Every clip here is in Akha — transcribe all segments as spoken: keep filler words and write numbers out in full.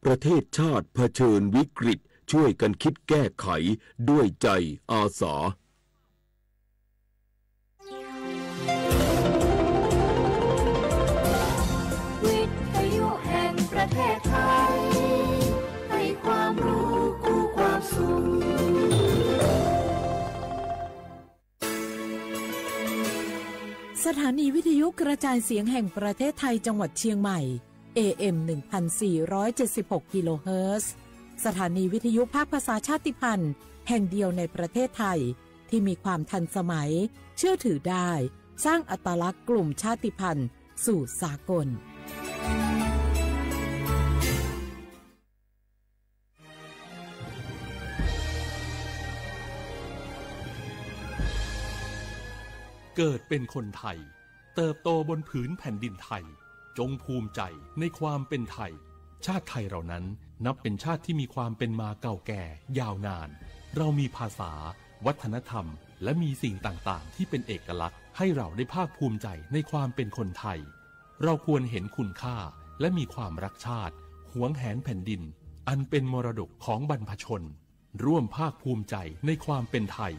ประเทศชาติเผชิญวิกฤต ช่วยกันคิดแก้ไขด้วยใจอาสา วิทยุแห่งประเทศไทย ให้ความรู้คู่ความสุข สถานีวิทยุกระจายเสียงแห่งประเทศไทยจังหวัดเชียงใหม่ เอเอ็ม หนึ่งพันสี่ร้อยเจ็ดสิบหก กิโลเฮิรตซ์ สถานีวิทยุภาคภาษาชาติพันธุ์แห่งเดียวในประเทศไทย ที่มีความทันสมัย เชื่อถือได้ สร้างอัตลักษณ์กลุ่มชาติพันธุ์สู่สากล เกิดเป็นคนไทย เติบโตบนผืนแผ่นดินไทย จงภูมิใจในความเป็นไทย ชาติไทยเรานั้นนับเป็นชาติที่มีความเป็นมาเก่าแก่ยาวนาน เรามีภาษา วัฒนธรรม และมีสิ่งต่างๆ ที่เป็นเอกลักษณ์ ให้เราได้ภาคภูมิใจในความเป็นคนไทย เราควรเห็นคุณค่า และมีความรักชาติ หวงแหนแผ่นดิน อันเป็นมรดกของบรรพชน ร่วมภาคภูมิใจในความเป็นไทย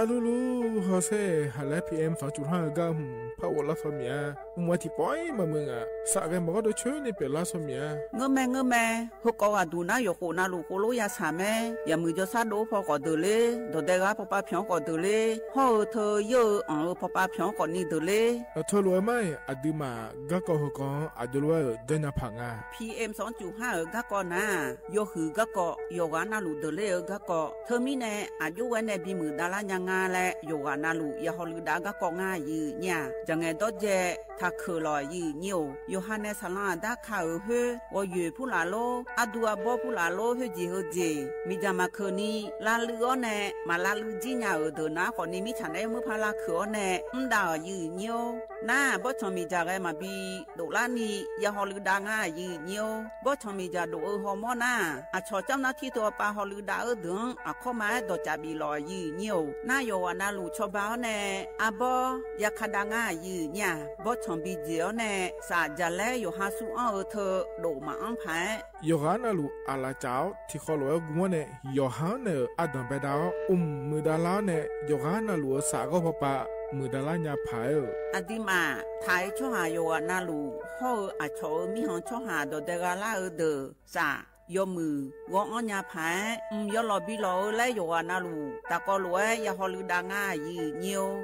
Arlulu hawsher haqlaer P M sanqcuf har-eu gar hmq par ghof lar saw miq-a. Mq-a tiqpawf-ir maqmuiq ngaq, saf ghae maqgawr dov coer ni pyeuflar saw miq-a. Ngeurmae ngeurmae, heukawv ghaqduq nar yawqkhof navluf khof lof ya saq mae. Yaqmuiq jawrshar dov-eu paw khawf deuq ler, dawqdae ghaq pawpav pyanq-anr khawf deuq ler, hawr-eu teu yeur-eu anq-eu pawpav pyanq-anr khawf ni deuq ler. Teulof-aer mar-iq aqduimaf garkawv heukawv-anr aqjox lof-aer-euq janrnya paq nga. P M sanqcuf har-euq garkawv nar-aq, yawhuiq garkawv, yawqghaq navluf deuq ler-eu garkawv. Teumirnae aqjox ghae nae bimuiq davlar nya nga laer yawqghaq navluf ya hawluiv dav garkawv ngar aqyuif nyir-aq, jaqngaeq dawrdzae taqkeuq lawq aqyuif nyir-or. Yawqha nae saqlanr aqdar ka-euq khoer, ghawqyoeq purlaf lor, ardu arbawr purlaf lor, khoerjeq heujeq miqdzaq maqkeuq ni lavluiv-awr nae, maq lavluiv jir nya-euq deuq nar khawf ni mirtsaq naeq-aer murpar lavkeuq-awr nae mr dav-euq aqyuif nyir-or. Nar-aq, bawrtsanq miqdzaq ghae maqbi doflar ni ya hawluiv dav ngar aqyuif nyir-or. Bawrtsanq miqdzaq dof-eu hawmawr nar-aq, aqcawq camr nar tir teu-awr pav hawluiv dav-eu deuq-anr aqkawr ma-aer dawqcaf bif lawq aqyuif nyir-or. Nar yawqghaq navluf cawba-awr nae arbawr ya ka dav ngar aqyuif nyir-aq, bawrtsanq bi jeq-awr nae saf jaqlaer yawqha sur anr-eu teu dof maqanr paq-aer, yawqghaq navluf aqlaf caf-awr tiqkhawf lof-aer gm-awr nae, yawqha-anr naeq-euq ardanq baedav-awr, mq muiqdav lar-awr nae, yawqghaq navluf-euq saf ghawr pawpav muiqdav lar nya paq-aer-euq. Aqduimaf taq-eu tsawrhaq yawqghaq navluf hawr-eu aqcawq-euq mirkhanq tsawrhaq dawqdae gha lar-eu deuq saf yawmuiq ghawr-anr nya paq-aer, mq yawlawq bi lawq-eu laer yawqghaq navluf tafkawv lof-aer ya hawluiv dav ngar aqyuif nyir-or.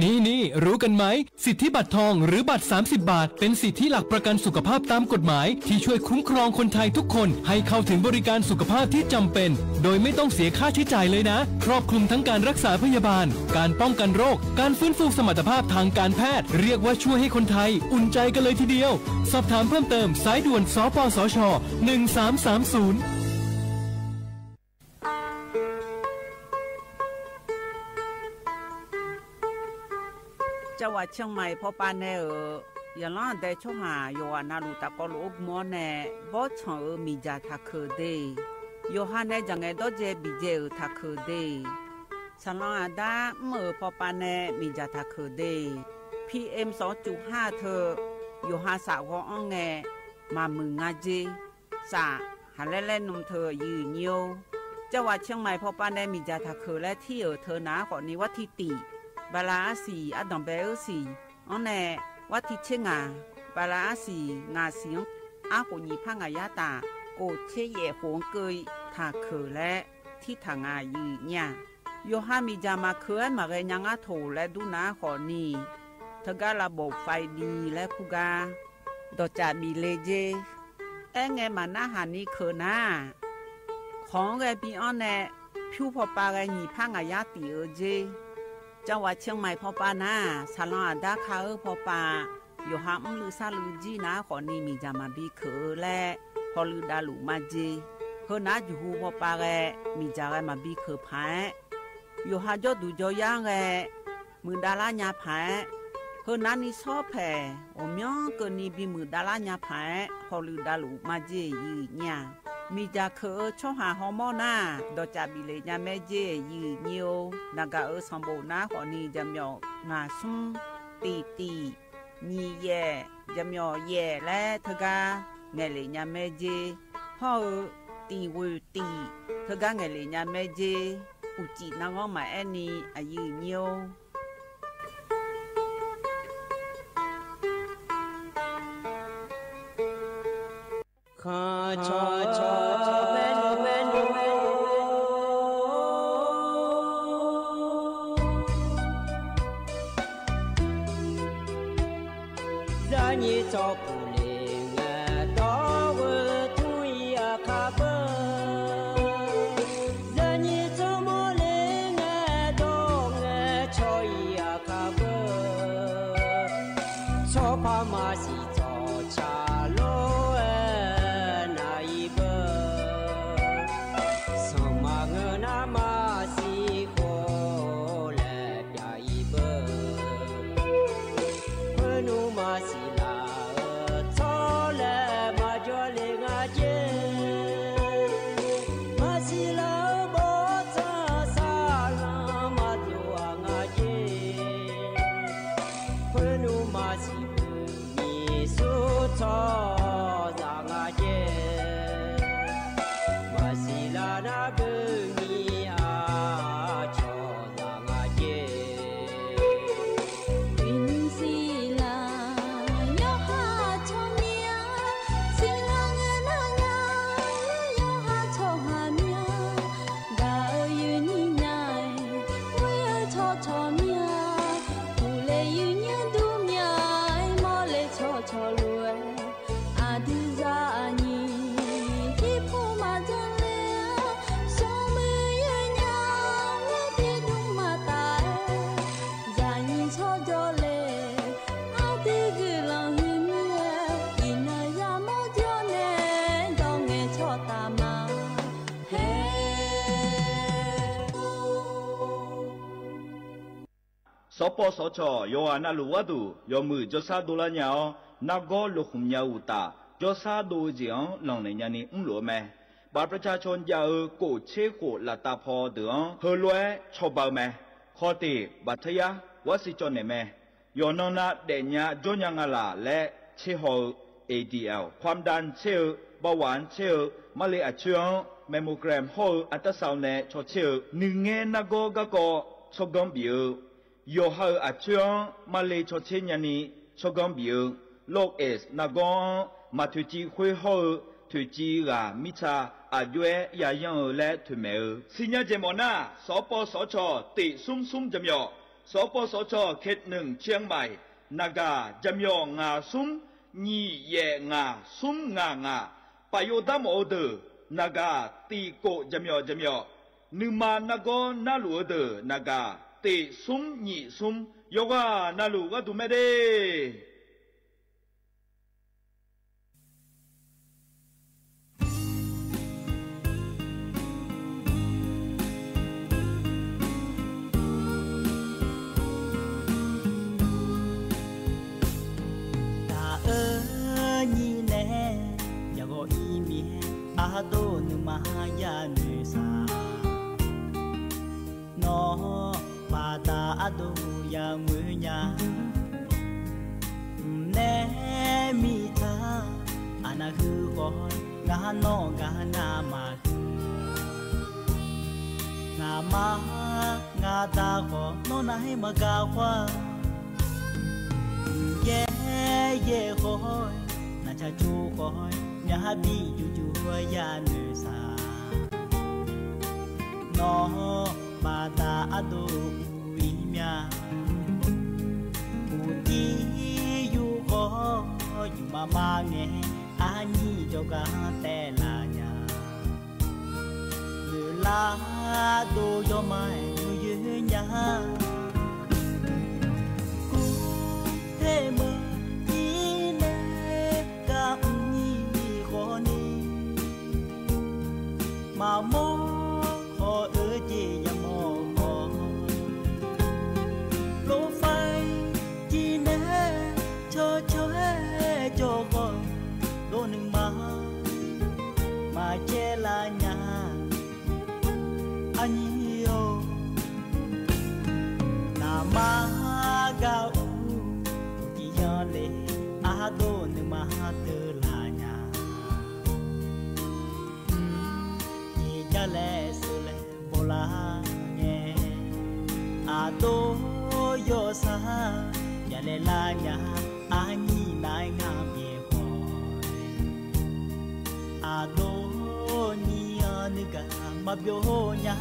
นี่ๆ รู้กันไหม สิทธิบัตรทอง หรือบัตร สามสิบบาท เป็นสิทธิหลักประกันสุขภาพตามกฎหมาย ที่ช่วยคุ้มครองคนไทยทุกคนให้เข้าถึงบริการสุขภาพที่จำเป็น โดยไม่ต้องเสียค่าใช้จ่ายเลยนะ ครอบคลุมทั้งการรักษาพยาบาล การป้องกันโรค การฟื้นฟูสมรรถภาพทางการแพทย์ เรียกว่าช่วยให้คนไทยอุ่นใจกันเลยทีเดียว สอบถามเพิ่มเติม สายด่วน สปสช หนึ่งสามสามศูนย์ Cawaq Ciangmaiq pawpav nae-euq yaqlanr aqdae tsawrhaq yawqghaq navluf tafkawv lof-aer gm-awr nae bawrtsanq-euq miqdzaq taqkeuq de. Yawqha nae jaqngaeq dawrdzae biqdzae-euq taqkeuq de. Saqlanr aqdar mr-euq pawpav nae miqdzaq taqkeuq de. P M sanqcuf har teu yawqha saf ghawr-anr ngae maqmuiq nga jer. Saf haqlaer laer nm teu aqyuif nyir-or. Cawaq Ciangmaiq pawpav nae miqdzaq taqkeuq laer tir-euq teu nav-aer khawf ni war tir tif, bala arsiq ardanq bae-eu siq-anr nae war tir tser ngaq, bala arsiq ngaq siq-anr arkhof nyiq par ngaq yar taf, khof tser yaef khof-anr keuv-i taqkeuq laer tir taq nga aqyuif nyir-aq. Yawqha miqdzaq maqkeuq-aer maqghae nya ngar toq laer dur nav-aer khawf ni, teugar lavbof faiv bi laer kur gar dawqcaf bif le jer. Aerngae maqnarhaq ni keuq nar-aq, kawq-anr ghae bi-anr nae pyur pawpav ghae nyiq par ngaq yar tif-eu jer. Cawaq Ciangmaiq pawpav nar-aq, saqlanr aqdar ka-eu pawpav yawqha mrluiv sarluiv jir nav-aer khawf ni miqdzaq maqbi keuq-eu laer hawluiv davluf majer. Heu nav-aer juqhu pawpav ghae miqdzaq ghae maqbi keuq paq-aer, yawqha jawrduq jawryar-anr ghae muiqdav lar nya paq-aer, Heu navni shawr paeq ghawqmyanr keuvni bimuiq davlar nya paq-aer hawluiv davluf marjer-eu yif nyir-a. Miqdzaq keuq-eu tsawrhaq hawmawr nar, dawqcaf bif lef nya maerjer yif nyir-or. Naqgaq-euq sanqbof nar khawfni jaqmyawf ngaq smr, tiq tiq, nyiq yaef, jaqmyawf yaef laer teugar ngaeqlef nya maerjer. Hawr-eu tiq ghoeq tiq teugar ngaeqlef nya maerjer. Uqcif narghanr maqaer ni aqyuif nyir-or. Khanq cawq cawq maernmr maernmr, zarnyir tsawrpuq le ngae dawr-eu tmr-ir aqkar beu. Zarnyir tsawrmawr le ngae dawr ngae cawq-ir aqkar beu. Tsawrpar maqsiq tsawqtsaq lof-aer nav-ir beu. Sanqma ngeur nar maqsiq khof laer pyav-ir beu. Khoernmr maqsiq laf-eu tsawr laer maqjawr le nga jer. Maqsiq laf-eu bawrtsanq saqlanq maqdov-aq nga jer. Khoernmr maqsiq beu nyiq smr tsawrhaqzaq nga jer. Maqsiq laf nar beu nyiq aqcawq zaq nga jer. Uiqnymr siqlaq yawqha tsawrmyanr, siqlaq ngae nar nya, yawqha tsawrhaq myanr, gaq-eu yuifnyir nya-aer, ghoer-eu tsawrcawq myanr, uqle yuifnyir dur myanr-aer, mawrle tsawrcawq lof-aer, aqdui zaqnyiq irpov maqdzanr ler-a, smrmuiq yawnyaf-aer tiqdmr maqtaf-aer, zaqnyiq tsawrjawr le, aqdui guiqlanq huiqmir-aer, iqnan yamawr jawr nae, dawr ngae tsawrtaf ma. Haer. Sawqpawv sawqcawq yawqghaq navluf gharduq yawmuiq jawrshar dovlar nya-awr, nargawr lokhmq nya uqtaf, jawrshar dov-eu jeq-anr lanqnaeq nyani mrluf-eu mae. Bafprachar caw jav-eu kof tser khof laftav paw deuq-anr heulof-aer cawba-eu mae. Khawf tiq baftaryar gharsiq cawv naeq mae. Yawqnan nav daefnya jawrnya nga laq laer tser haw-eu, A D L, ความดัน tser-eu, เบาหวาน tser-eu, marle aqcoer-anr mammogram hawr-eu ultrasound nae caw tser-eu, nuingaer nargawr garkawv tsawrganr bif-eu, yawqha-euq aqcoer-anr marle caw tser nyani tsawrganr bif-eu, โรคเอดส์ nargawr-anr maq toeqciv khoer hawr-eu, toeqciv ghaq mirtsa aqjox-aer yayanr-eu laer toeqmaeq-eu. Siqnya jeq mawf nar, sawqpawv sawqcawq tiq smr smr jaqmyawf, sawqpawv sawqcawq เขตหนึ่ง เชียงใหม่, naqgaq jaqmyawf ngaq smr nyiq yaef ngaq smr ngaq ngaq, paf yov dar mawf-eu deuq naqgaq tiq kof jaqmyawf jaqmyawf, nuima nargawr narluf-eu deuq naqgaq tiq smr nyiq smr, yawqghaq navluf gharduq mae de. Taq-eu nyir nae yaqghawq ir mir-aer, ardov nuima yanoeq saq. Nawr baqda ardov yamr nya. Mqnae mirtsaq aqnav huiq khawf, ngar nawr gar navmaqhuiq. Ngaqma ngaqda khawf, nawr narhaq maqgaq khawf-a. Mqyaer yaer khawf, naqcaq cov khawf, myaqha bi juqjuq yanoeq saq. Nawr baqda ardov uq ir mya. Uqcif yur khawf, yufma mar ngae, arnyir jawrgar taev laf nya. Noeqlar dov yawma-aer noeqyoer nya. Kur tae meuq ir nae gar mr nyir khawf ni, maqmawr khawf-eu jeq yamawr khawf, loffair jir nae Arnyir-or, naqma gaq-eu uqcif yanle, ardov nuima deuvlaf nya. Tiqjar laer seuv laer bawlar ngae, ardov yawsar yalaeq lar nya. Arnyir nar-aer ngar byaeq khawf, ardov nyir-anr nuigaq maqbyov nya.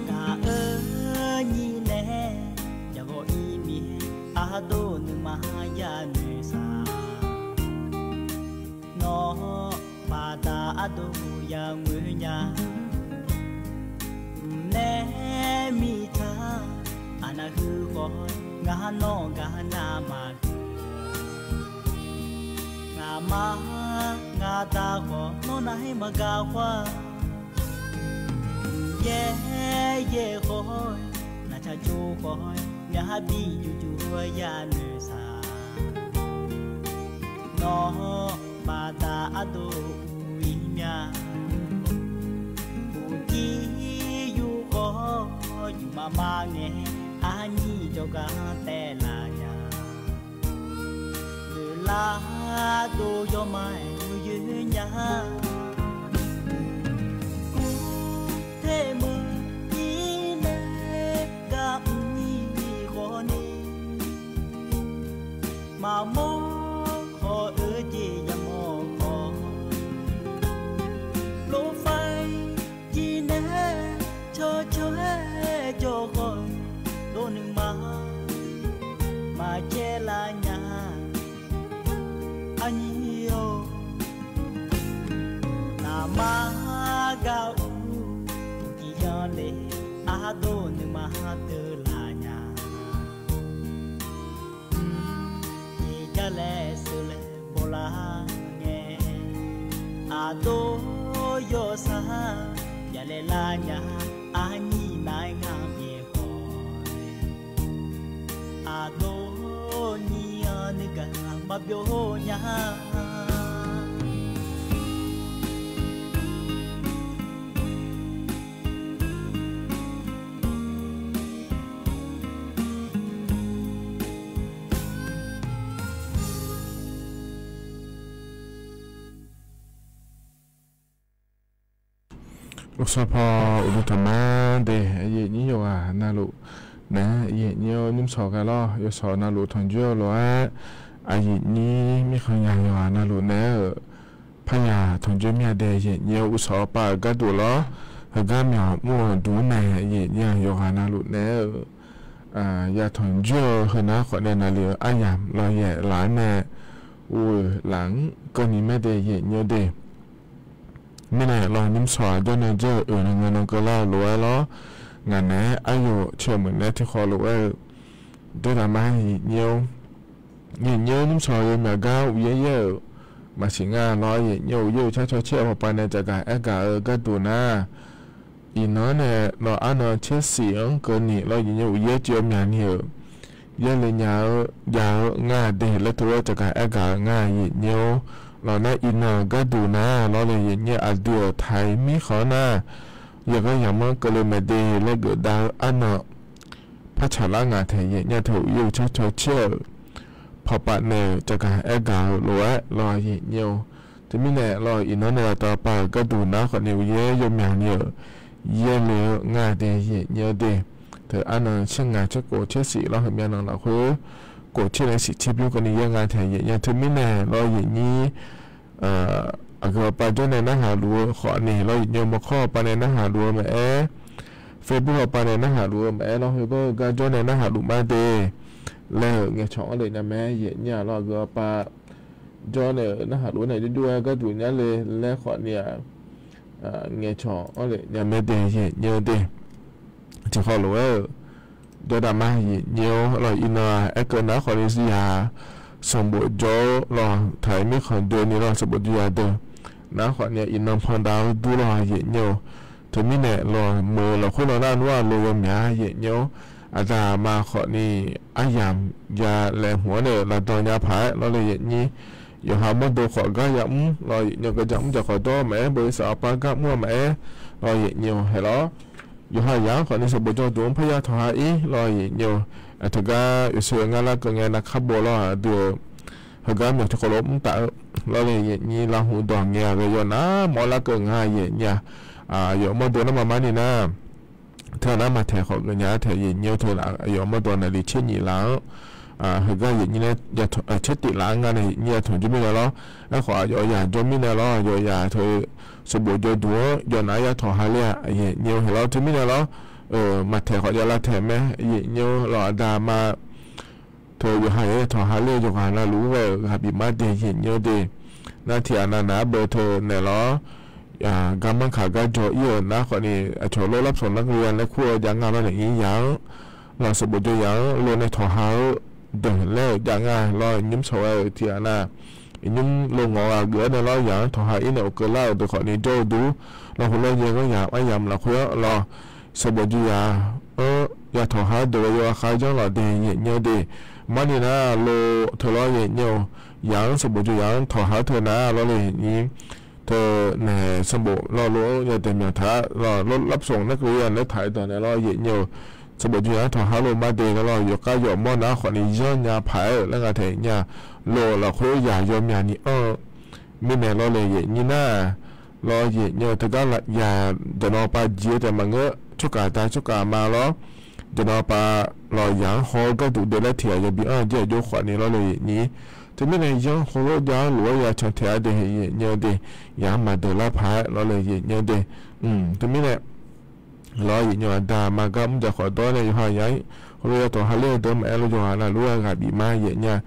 Gaq-eu nyir nae, yaqghawq ir mir-aer, ardov nuima yanoeq saq. Nawr baqda ardov yanoeq nya. Mqnaer miqtaq, aqnav huiq khawf, ngar nawr gar navmaqhuiq. Ngaqma ngaqda khawf, nawr nar-aer maqgaq khawf-a. Yaer yaer khawf, naqtsaq tsov khawf, myaqha bi juqjuq-aer yanoeq saq. Nawr baqda ardov uiq mya. Uqcif yur khawf, yufmaf mar ngae, arnyir jawrgar taevlaf nya. Noeqlar dov yawma-aer muryoer nya. Kur ter meuq ir nae gar mr ni khawf ni, maqmawr khawf-eu jeq yamawr khawf, lofar-ir jir nae cawcaw-aer jawr khawf, dov nuima maqcaev lar nya. Arnyir-or, naqma gaq-eu uqcif yanle, ardov nuima deuvlaf nya. Tiqjar laer seuv laer bawlar ngae, ardov yawsar yalaeq lar nya. Arnyir nar-aer ngar byaeq khawf, ardov nyir-anr nuigaq maqbyov nya. Uqsawq paw uqduq tanqma de, aqyuif nyir yawqghaq navluf naeq-aer, aqyuif nyir-or, nymrshawq ghae lawr, yawshawq navluf tanqjoer-eu lof-aer, aqyuif nyir mirkhanq yaq yawqghaq navluf naeq-aer-euq, parya tanqjoer mir-a de, aqyuif nyir-or, uqsawq pav-euq gharduq lawr, heugar myawq mr-eu duq-anr nae, aqyuif nyir-aq yawqghaq navluf naeq-aer-euq, ya tanqjoer-eu heunav khawf nae navlef-eu aryamq lawyaef laf-anr nae, uv-euq laf-anr keuvni maer de, aqyuif nyir-or de. Mirnae lawr, nymrshawq-aq jawrnan jawr-eu oeq nan ngae nan keuvlar-eu lof-aer lawr, ngaq naeq-aer aryawf caer-eu meuq naeq-aer tiq khawf lof-aer-eu, dawrtaq ma, aqyuif nyir-or, aqyuif nyir-or, nymrshawq yawmyaq gar uqyaer yaer-euq maqsiq nga lawr, aqyuif nyir-or, uqyaer-euq car caw caer-eu hawpaq nae caqgaq aergaq-eu gharduq nar, iqnan nae lawr, arnan caer siq-anr keuvni lawr, aqyuif nyir-or, uqyaer tiq yawmyaq ni-euq yaerle nya-eu jav-eu ngar de laer tov-aer caqgaq aergaq-eu ngar, aqyuif nyir-or. Lawr nar, iqnan-euq gharduq nar lawr, aqyuif nyir-or, aqdui-euq taq-iq mirkhanq-anr nar, yawqghaq yamq-anr keuvle mae de laer geufdav-eu arnan parcaq lar ngaq taeq, aqyuif nyir-aq, teu uqyaer-euq car caw caer-euq pawqpaf naeq-euq caqgaq aergaq-eu lof-aer lawr, aqyuif nyir-or. Teumirnae lawr, iqnan nae laftav pav-euq gharduq nar khawf ni uqyaer yawmyaq ni-euq yaerle-eu ngar de, aqyuif nyir-or de. Teu arnan caer ngaq caer khof caer siq lawr, heumyav nan lafkhoer khof caer nae siq caer bymr keuvni yaer nga taeq, aqyuif nyir-or. Teumirnae lawr, aqyuif nyir aqgeu pav jawr nae narhaq luf-eu khawf ni lawr, aqyuif nyir-or, mawrkawr pav nae narhaq luf-eu maqaer, Facebook hawpav nae narhaq luf-eu maqaer lawr, heugar-eu gar jawr nae narhaq luf mar de laer-euq ngaeqcawq-anr lef nya mae. Yaeqnyir-aq lawr, aqgeu hawpav jawr nae-euq narhaq luf-aer nae jawrjawr-aer gharduq nyar le laer khawfni-aq, ngaeqcawq-anr lef nya mae de yaeqnyir-eu de. Tiqkhawf lof-aer-euq jawrdav ma yaeqnyir-awr lawr, iqnan-aq aerkeuv nar khawfni zir yaq sanqbof jawr-awr lawr, taq-iq mirkhanq doeni lawr sanqbof jawr yaq deuq nar khawfni iqnan pandav-awr dur lawr yaeqnyir-eu. Teumirnae lawr, meuq lafkhoer nan nar nmr-aq lo yawmyaq yaeqnyir-awr, aqda aqma khawfni aryamq ya laeqhmq-anr nae-euq lavdan nya paq-aer lawr le yaeqnyir. Yawqha mawrdo khawf gar yamr lawr yaeqnyir-eu, gaqjaq mr jaq khawf dawr maqaer, beuq saf aqpar gar mr-eu maqaer lawr yaeqnyir-eu haeq lawr. Yawqha yaq-anr khawfni sanqbof jawr duq-anr parya tawqha ir lawr yaeqnyir-eu. Aqteugar yawshuif ngar larkeuv ngae narkar bo lawr aqdui-eu heugar myawq tiqkawv lof mr taf-eu lawr le yaeqnyir, lavhmq dawq ngae-aq ghae yawnar mawf-awr larkeuv nga yaeqnyir-aq, yawf mawrdo nar maqmar ni nar teu nar maqtaeq khawf geufnya-ar taeq yaeqnyir-awr, teu yawf mawrdo naqli tser nyif laf-anr heugar yaeqnyir nae tser tif laf-anr ngar nae yaeqnyir ya tanq jawr mirnae lawr. Aerkhawf aqyawf yaq jawr mirnae lawr, aqyawf yaq teu sanqbof jawr duq-anr yawf nar ya tawqha ler-a yaeqnyir-eu haeq lawr. Teumirnae lawr, maqtaeq khawf jav lar taeq mae yaeqnyir-eu lawr, aqda aqma teu yawqha yaq ya tawqha ler-eu yawqghaq navluf-ur ghae-euq ghaq bif mar de yaeqnyir-eu de. Nar tiq ghaq nav naq-ar beu teu naeq lawr, garmanr kaq gar jawr ir-euq nar khawfni aqcawq lor lapsawq nar geuya nae kur-eu jav nga lawr naeq-ir yaq-anr lawr sanqbof jawr yaq-anr lo nae tawqha-eu deuq laer-euq jav nga lawr, nymr sawq ghae-euq tiq ghaq nav nymr lo ngawq ghaq geuf-aer nae lawr yaq-anr tawqha ir nae uqkeuv lar-euq deuq khawfni jawr-eu dur lawr, heulof-aer yaeq ghanr yaq-anr aryamq lafkhoer-anr lawr sanqbof jawr yaq-anr ya tawqha deuq ghae yawkhav janr lawq de yaeqnyir-eu de. Marni nar lo teu lawr yaeqnyir-eu, yaq-anr sanqbof jawr yaq-anr tawqha-ar teu nar lawr le yaeqnyir teu naeq sanqbof lawr lo-anr yadaeq myaq taq-ar lawr, lor lapsawq nar geuya nae taq-aer dawq nae lawr yaeqnyir-eu, sanqbof jawr yaq-anr tawqha lo mar de nar lawr, yawqkhav yawf mawr nar khawfni yanr nya paq-aer-euq laer nga taeq yaeqnyir-a. Lo lafkhoer yaq yawmyaq ni anr-eu mirnae lawr le yaeqnyir nar lawr yaeqnyir-eu, teugar yaq dawq nan pav jeq-eu taef maqngeur, tsawrkaf da tsawrkaf ma lawr, dawq nan pav lawr yaq-anr haw-eu gharduq de laer tiq ghaq yabi anr-eu jaer-eu jawr khawfni lawr le yaeqnyir. Teumirnae yanr hawlof jav-anr lof-aer ya can taeq-ar de yaeqnyir-eu de. Yaq-anr maqdeuq lar paq-aer lawr le yaeqnyir-eu de. Teumirnae lawr yaeqnyir-eu, aqda aqma gar mr jaq khawf dawr nae yawqha yaq-anr heulof ya tawqha ler-eu deuq maqaer lawr, yawqghaq navluf-ur-a ghaq bif mar yaeqnyir-a.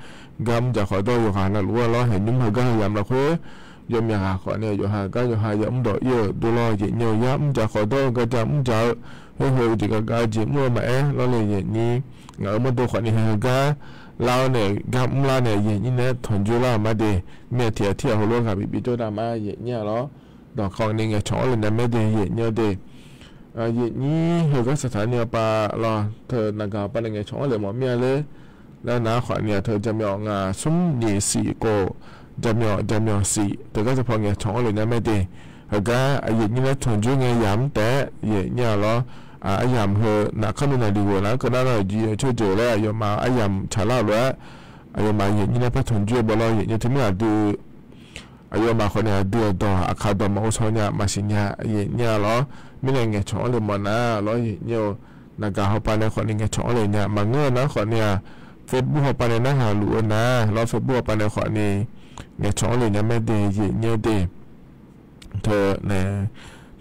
Gar mr jaq khawf dawr yawqghaq navluf-ur-a lawr, haeq nymr heugar heu yamq lafkhoer yawmyaq ghaq khawfni yawqha gar yawqha ya mr dawq ir-euq dov lawr yaeqnyir-eu, yar mr jaq khawf dawr-eu gaqja mr jaq-eu, khoer heu jeq gaqga jeq mr-eu maqaer lawr le yaeqnyir. Ngaq-euq mawrdo khawfni haeq heugar lar-awr nae gar mr lar nae yaeqnyir nae-aer tanqjoer lar-euq mar de. Mir-a tiq ghaq tir ghaq heulof-aer ghaq bif bif jawr dav mar yaeqnyir-a lawr. Dawq kawv ni ngaeqcawq-anr le nya mae de yaeqnyir-eu de. Yaeqnyir heugar saqtaq ni-a pav lawr, teu naqgaq pav nae ngaeqcawq-anr le mawf mir-a ler laer nar khawfni-aq, teu jaqmyawf ngaq smr nyiq siq khof, jaqmyawf jaqmyawf siq teugar taqpaw ngaeqcawq-anr le nya mae de. Heugar yaeqnyir nae tanqjoer ngae yamq taef-aer yaeqnyir-a lawr, aryamq heu naqkar nuinaq liq ghof nar keuv nar nar-euq jeq-eu tsawrjeuq laer aqyawfmaf aryamq tsaqlar lof-aer, aqyawfmaf yaeqnyir nae par tanqjoer-eu baw lawr yaeqnyir-eu, teumirnae aqdui aqyawfmaf khawfni aqdui-euq dawq aqkaq dawq maqghov shaw nya maqsiq nya yaeqnyir-a lawr. Mirnae ngaeqcawq-anr le mawf nar lawr yaeqnyir-eu, naqgaq hawpav nae khawfni ngaeqcawq-anr le nya maqngeur-eu nar khawfni-aq, Facebook hawpav nae narhaq luf-eu nar lawr, Facebook hawpav nae khawfni ngaeqcawq-anr le nya mae de yaeqnyir-eu de. Teu nae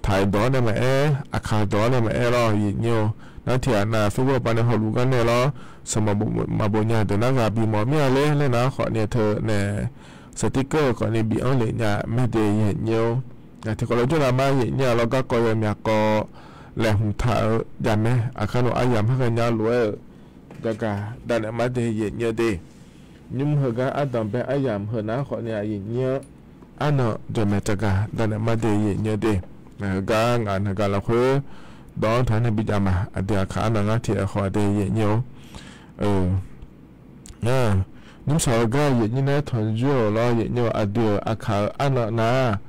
taq-iq dawq-anr nae maqaer, aqkaq dawq-anr nae maqaer lawr yaeqnyir-eu, nar tiq ghaq nav Facebook hawpav nae hawluf gar nae lawr, sanqbof maqbof nya deuq nar ghaq bif mawf mir-a ler laer nar khawfni teu nae saqtirkeur-eu khawfni bif-anr le nya mae de yaeqnyir-eu. Ngaq tiqkawv lof jawr nar mar yaeqnyir-a lawr, garkawv yawmyaq kawv laeqhmq taq-eu jaqmae aqkar nmr aryamq harghae nya lof-aer-euq jaqgaq dav naeq mar de yaeqnyir-eu de. Nymr heugar ardanq bae aryamq heu nar khawfni-aq yaeqnyir-anr arnan jaqmae jaqgaq dav naeq mar de yaeqnyir-eu de. Heugar ngaq naqgaq lafkhoer dawq-anr taq-aer nae bijav ma, aqdui aqkaq arnan ngar tiq ghaq khawf de yaeqnyir-eu. Nymr saq-eu gar yaeqnyir nae tanqjoer-euq lawr yaeqnyir-eu, aqdui-euq aqkaq-euq arnan nar-aq,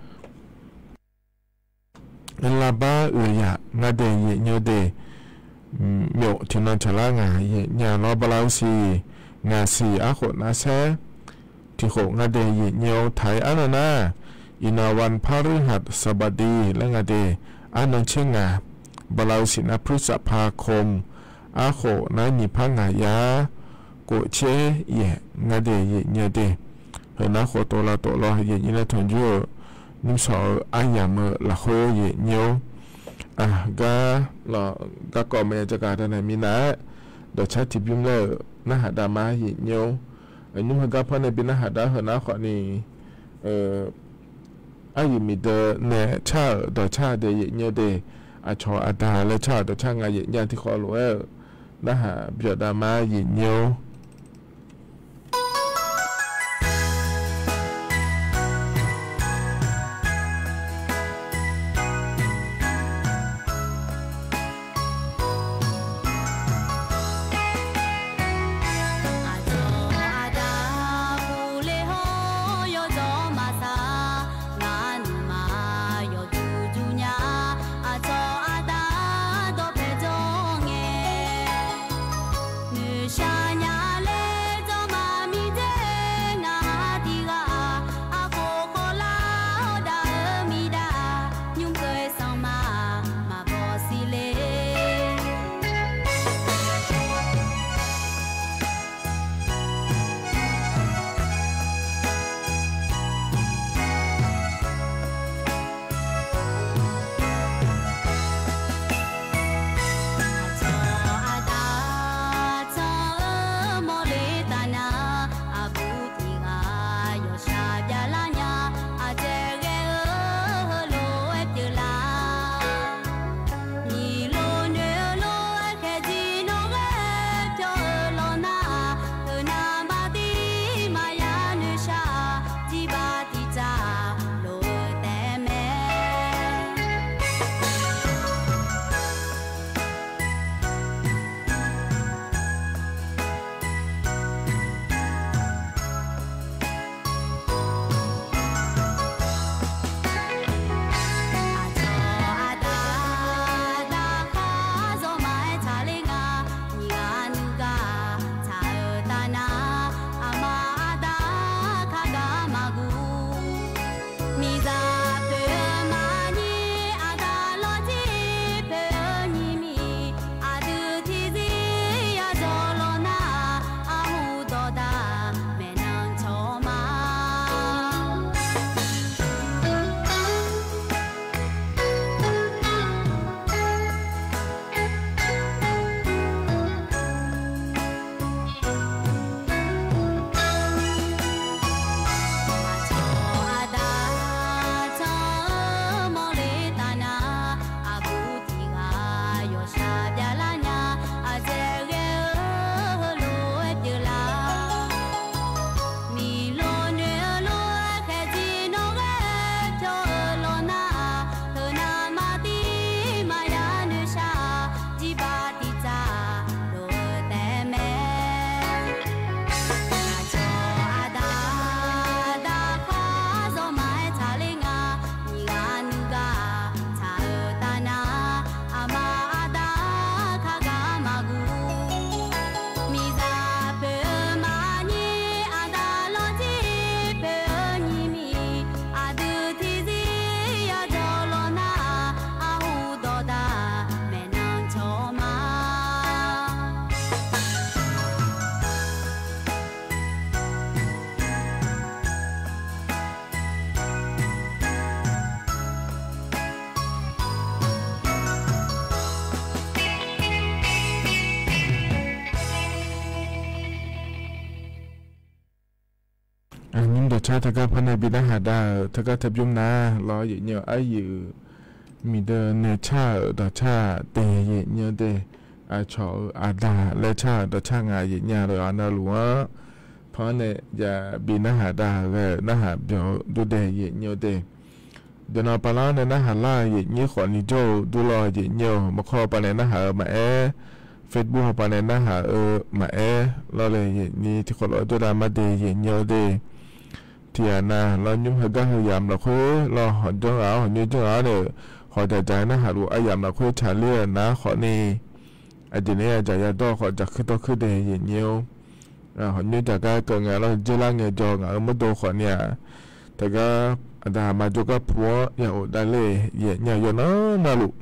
lavbar oeq yaq ngar de yaeqnyir-eu de. Myof tiqnan tsaqlar ngaq yaeqnyir-a lawr, bala-eu siq ngaq siq arkhof nar saer tiqkhof ngar de yaeqnyir-eu, taq-iq arnan nar, iqnan วันพฤหัสบดี laer nga de, arnan tser ngaq, bala-eu siq nar พฤษภาคม arkhof nar nyiq par ngaq yar, khof tser yaeq ngar de yaeqnyir-eu de. Heu nar khawf tov lavtov lawr yaeqnyir nae tanqjoer-eu, nymr saq-eu aryamq-eu lafkhoer yaeqnyir-awr, Aqgar lawq, garkawv maqya jagaq danae minav-aer, dawqcar tiqbymr laer-euq narhaq dav ma, aqyuif nyir-or. Nymr heugar par nae bi narhaq dav-eu heu nar khawfni, aqyuif miqdeuq nae car-euq dawqcar dae yaef nyir-eu de, aqcawq aqda laer car-euq dawqcar nga yaef nyir-a tiqkhawf lof-aer-euq narhaq byawq dav ma, aqyuif nyir-or. Aqcawq aqda uvle hawr yawdzawr maqsaq, ngar nuima yawduq duq nya. Aqcawq aqda dawqpae jawr ngae, noeqshaq nya laer jawr ma. Miqdzer ngaq tiq ghaq-aq, arkhof khawvlar-awr dav-eu miqdaq, nymr keuv-eu sanqmaq maqbaw siqle. Aqcawq aqda tsanr-eu mawrle taf nar, aqbur tiq ghaq yawqshaq byalar nya. Aqdzaeq ghae-eu heulof-aer pyeuflar, nyiq lof noeq-eu lof-aer khaeq jir nawr ghae pyawr-eu lawq nar, teunav maqdir maqya noeqshaq, jirbaq tiq tsaq lof-eu taef mae. Aqcawq aqda daqkhar zawr ma-aer tsaqler nga. Nyiq ghaq nuigaq tsaq-euq taf nar, aqma aqda kar gar maqguv. Miqzaq poeq-eu maqnyir, aqda lawrjir poeq-eu nyiq miq, aqdui tiqzir yadzawr lawq nar, arhu dawqdaq maeqnan cawq ma. Aqcawq aqda tsanr-eu mawrle taf nar, aqbur tiq ghaq yawqshaq byalar nya. Aqdzaeq ghae-eu heulof-aer pyeuflar, miqlof noeq-eu lof-aer khaeq jir nawr ghae pyawr-eu lawq nar, teunav maqdir maqya noeqshaq, jirbaq tiq tsaq lof-eu taef mae. Aqcawq aqda daqkhar zawr ma-aer tsaqler nga. Nyiq ghaq nuigaq tsaq-euq taf nar, aqma aqda kar gar maqguv. Miqzaq poeq-eu maqnyir, aqda lawrjir poeq-eu nyiq miq, aqdui tiqzir yadzawr lawq nar, arhu dawqdaq maeqnan cawq ma. Aqnyir dawqcar teugar par nae bi narhaq dav-euq teugar teu bymr nar lawr, aqyuif nyir-eu aqyuif miqdeuq nae car-euq dawqcar dae yaef nyir-eu de, aqcawq-euq aqda laer car-euq dawqcar nga yaef nyir-a lof-aer navluf-anr, panr nae jav bi narhaq dav-eu ghae-eu narhaq byawq-eu durdae yaef nyir-eu de. Deuq nan pavlar nae narhaq lar-eu yaef nyir khawfni jawr-eu durlawr yaef nyir-eu, maqkawr pav nae narhaq-eu maqaer, Facebook hawpav nae narhaq-eu maqaer lawr le, yaef nyir tiqkhawf lof-aer jawrdav mar de yaef nyir-eu de. Tiqghaq nav lawr, nymr heugar heu yamq lafkhoer lawr, hawq janr ghaq-awr hawq nyoer janr ghaq-awr nae, hawq dzaqdzaq-aer narhaq luf aryamq lafkhoer tsaqler-eu nar khawfni, aqjeq naeq-aer yadzaq yadawr khawf dzaqkuir dawrkuir de yaef nyir-or. Hawq nyoer dzaq gar keuv ngae lawr, dzeurlar ngae jawr ngaq-euq mawrdo khawfni-aq, teugar aqda aqma jawrgar pu-anr ya of davler yaef nyir-a yawqnan navluf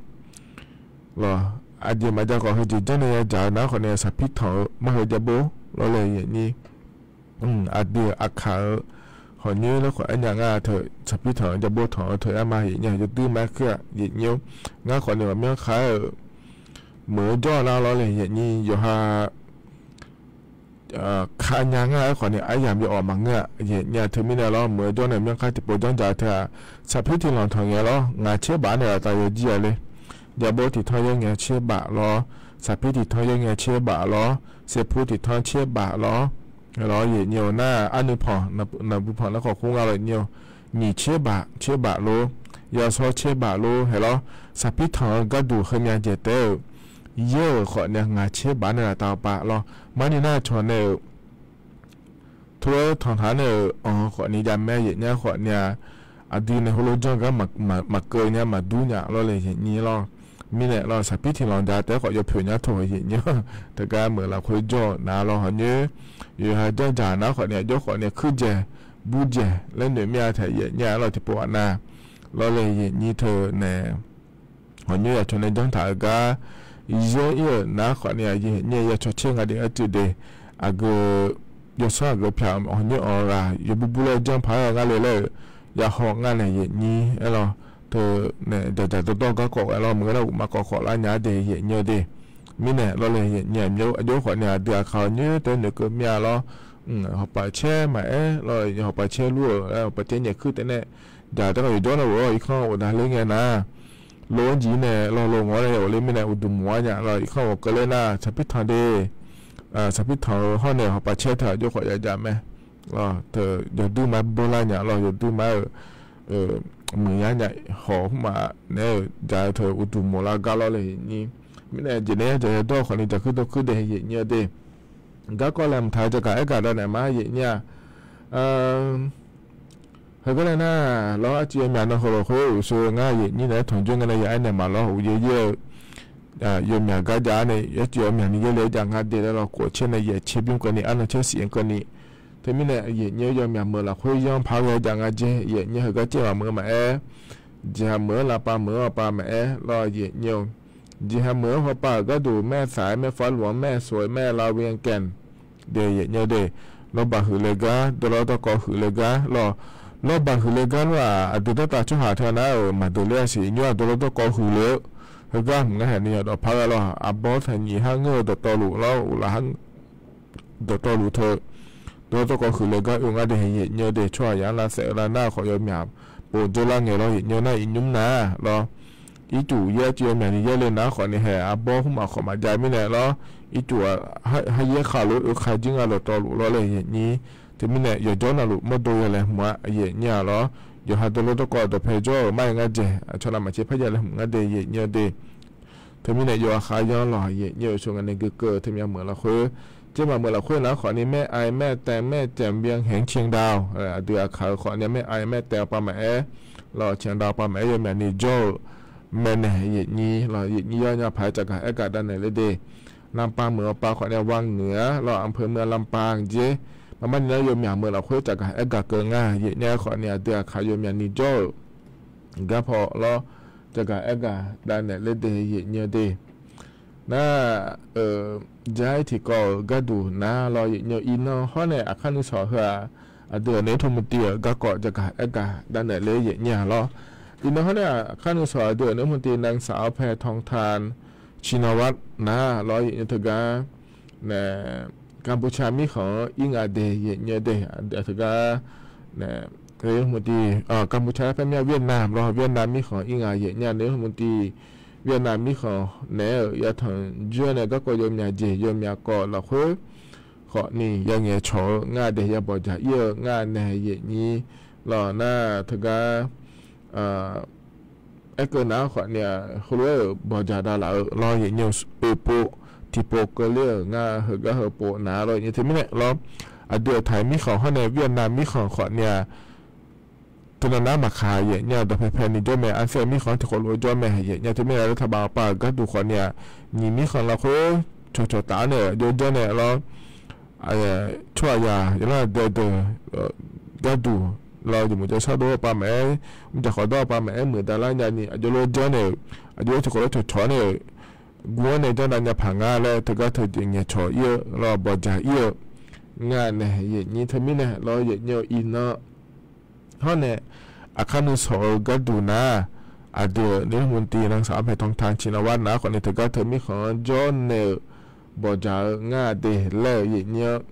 lawr, aqjeq maqjav khawf heujeq janr nae yadzaq-eu nar khawfni saqpir tanq-eu mar heu jav bor lawr le yaef nyir. Aqdui aqkaq-euq hawqnyoer laer khawf aer nya ngar teu, saqpir tanq-eu jabov tanq-eu teu yar ma yaeqnyi-aq yawduir ma-aer kuir-aq yaeqnyi-or. Ngar khawf ni ghawqmyanr kar-aer-euq meuq-eu jawr-eu nar lawr le yaeqnyi yawqha kanya ngar-aer khawf ni aryamq yawawq maqngeur-aq yaeqnyi-aq teumirnae lawr meuq-eu jawr nae myanrkar tiqpov janrdzaq teu-aq, saqpir tiqlanq tanq ngae lawr ngaq tser baf nae laftav yawjir-a le. Jabov tiqtanr yaer ngae tser baf lawr, saqpir tiqtanr yaer ngae tser baf lawr, serpur tiqtanr tser baf lawr, lawr yaeqnyi-or nar arnuiv panq naqbuq panq nar khawf khoer nga lawr yaeqnyi-or. Nyiq tser baf tser baf lor, yashawr tser baf lor hae lawr, saqpir tanq-eu gharduq heumya dzaeq taef-euq yaer-euq khawf ni ngaq tser baf nae laftav-eu pav lawr. Marni nar cawq nae-euq tov-aer tanqtaq nae-euq anq-eu khawf ni jav mae yaeqnyi khawf ni-aq, aqdui nae heulof janr gar maqkeuv nya maqdur nya lawr le yaeqnyi lawr. Mirnae lawr saqpir tiqlanq dzaq taef-aer khawf yawpoeq nya tawq yaeqnyi-anr teugar meuq lafkhoer jawr-eu nar lawr hawqnyoer yawqha janrdzaq nar khawf ni aqjox khawf ni kuir dzaeq bur dzaeq laer noeq mir-a taef yaeqnyi-a lawr tiqpov ghaq nav lawr le yaeqnyi teu nae hawqnyoer yacawq nae janr taq-eu gar yaer ir-euq nar khawf ni-aq yaeqnyi yacawq tser nga deuq-aer tsuif de, aqgeu yawsanr aqgeu pyaq hawqnyoer anq-eu ghaq yawbur bur laer janr paq-aer ngar le laer-euq yahaw ngar nae yaeqnyi aer lawr teu nae dzaqdzaq dawrdawr garkawv ghae lawr maqngeur nar uqma kawv khawf lar nya de yaeqnyi-eu de. Mirnae lawr le yaeqnyi aqjox khawf ni aqdui aqkaq hawqnyoer taef-aer noeqkeuv mir-a lawr. Hawpaq caer maqaer lawr hawpaq caer lur-euq hawpaq caer nyaef kuir taef nae dzaq taef-aer yawjawr nae ghof-awr irkanr ghofdav ler ngae nar, lo-anr jir nae lawr lo ngawr nae ya ghofler mirnae uqduq moq-ar nya lawr irkanr ghofkeuv ler nar saqpir tanq de, saqpir tanq-eu hawr nae hawpaq caer teu aqjox khawf ya jav mae. Lawr teu yawdur ma-aer beular nya lawr yawdur ma-aer-euq muiqyar nya hawq hmq-aq naeq-aer-euq dzaq-eu teu uqduq moq lar gar lawr le yaeqnyi. Mirnae jeq nae yar dzaq yadawr khawf ni dzaq kuir dawr kuir de yaeqnyi-eu de. Garkawv laeqhmq taq-eu jaqgaq aergaq dav naeq ma yaeqnyi-aq, heugar nae nar lawr arcuiv yawmyaq nan heulof khoer uqshoe ngar yaeqnyi naeq-aer tanqjor ngae nae ya aernaeq ma lawr uqyaer yaer-eu yawmyaq gar jav-ar nae arcuiv yawmyaq ni yaerle-aer jav nga de laer lawr khof caer nae yaeq caer bymr keuvni arnan caer sif-anr keuvni. Teumirnae yaeqnyi-eu yawmyaq meuq lafkhoer yanr par ghae jav nga jeq yaeqnyi heugar caev maqmeuq-eu maqaer, jeqha meuq-anr lavpav meuq-anr lavpav maqaer lawr yaeqnyi-eu. Jeqha meuq-anr hawpav-euq gharduq maer saq-aer maer farluf-anr maer soq-aer maer lavwe-anr gaeq de yaeqnyi-eu de. Lawrbaq huiqle gar dawrlawr dawrkawv huiqle gar lawr. Lawrbaq huiqle gar lawr-aq aqdui dawrtav tsawrhaq teunar-euq maqdeuq ler-a siq nymr-aq dawrlawr dawrkawv huiqle-eu heugar hmq ngar haeq ni yawqdawq par ghae lawr aqbawr taqnyiq har ngeur-eu dawqtawvluf lawr uqlaf har dawqtawvluf teu dawrlawr dawrkawv huiqle gar oe ngar de yaeqnyi-eu de tsawrhaq yaf-anr lavsaef-eu lar nar khawf yawmyaq pov dzeur lar ngae lawr yaeqnyi-eu nar iqnymr nar lawr. Ircuf yaer arcuiv yawmyaq ni yaerle nar khawf ni haeq aqbawr hmq maqkhawf maqjav mirnae lawr. Ircuf haryaer khaqlof oe khaq jir nga dawqtawvluf lawr le yaeqnyi. Teumirnae yawqjawr navluf mawrdo ya laeqhmq-a yaeqnyi-aq lawr. Yawqha dawrlawr dawrkawv dawqpae jawr-euq mar-aer ngar dzaeq aqcawq navmaqtser parjav laeqhmq ngar de yaeqnyi-eu de. Teumirnae yawqha kharyanr lawq yaeqnyi-eu sho ngae nae geukeuv-eu teumya meuq lafkhoer, jaermaf meuq lafkhoer nar khawf ni maer-aer maer taev maer taev byan haeq-anr caedav-awq aqdui aqkaq-eu khawf ni maer-aer maer taev-awq pav maqaer, lawq caedav-awq pav maqaer yawmyaq ni jawr-euq maeqnaeq yaeqnyi lawq yaeqnyi yawnya paq-aer caqgaq aergaq davnaeq ler de. Lanpav meuq-awr pav khawf ni ghaq ngeuq-ar lawq anqpeuq meuq-a lanpav jeq. Maqmar ni nar yawmyaq meuq lafkhoer caqgaq aergaq keuv ngar yaeqnyi khawf ni aqdui aqkaq yawmyaq ni jawr-euq garpaw lawr, caqgaq aergaq davnaeq ler de yaeqnyi-eu de. Nar-euq jar-ir tiqkawv-euq gharduq nar lawr yaeqnyi-eu iqnan hawr nae aqkar nuisawq heu-aq, aqdui-euq naeq-aer tmq tiv-euq garkawv caqgaq aergaq davnaeq ler yaeqnyi-a lawr. Iqnan hawr nae aqkar nuisawq aqdui-euq naeq-aer tmq tiv นางสาว แพทองธาร ชินวัตร nar lawr yaeqnyi teugar nae กัมพูชา mirkhanq-anr ir nga de yaeqnyi-eu de. Teugar nae tmq tiv กัมพูชา laer paer mya เวียดนาม lawr เวียดนาม mirkhanq ir nga yaeqnyi naeq-aer tmq tiv เวียดนาม mirkhanq naeq-aer-euq yatanq jir-awr nae garkawv yawmyaq jeq yawmyaq kawv lafkhoer khawf ni yangaeq cawq-eu ngar de ya bawqjaq ir-eu ngar nae yaeqnyi lawr nar teugar aerkeuv nar khawf ni-aq heulof-aer-euq bawqjaq davlaf-eu lawr yaeqnyi-eu oe pov tiqpov keuvler-euq ngar heugar heu pov nar lawr yaeqnyi teumirnae lawr. Aqdui-euq taiq mirkhanq hawr nae เวียดนาม mirkhanq khawf ni-aq teunav nar maqkaq yaeqnyi-a dawqpae pae ni jawr mae. Arsaev mirkhanq tiqkhawf lof-aer jawr mae yaeqnyi teumirnae lar taqbaf aqpav-euq gharduq khawf ni-aq nyiq mirkhanq lafkhoer cawqcawq taf-anr nae aqjox janr nae lawr tsawrhaqzaq yawlanr dae deuq gharduq lawr jeqmuq jawrshar dov-awr pav maqaer, mrjaq khawf dawr-awr pav maqaer muiqdav lar nyani aqjox lof-aer janr nae-euq aqjox lof tiqkhawf lof cawqcawq-anr nae-euq guv-anr nae janr dav nya paq nga laer teugar teujeq ngaeqcawq ir-eu lawr bawqjaq ir-eu ngar nae yaeqnyi teumirnae lawr yaeqnyi-eu iqnan Hawr nae, aqkar nuisawq-eu gharduq nar, aqdui-euq รัฐมนตรี navsaq arpaeq tanqtanq ciqnan war nar khawfni teugar teu mirkhanq-anr jawrnaeq-euq bawqdzaq-eu ngar de laer-eu yaeqnyir-anr,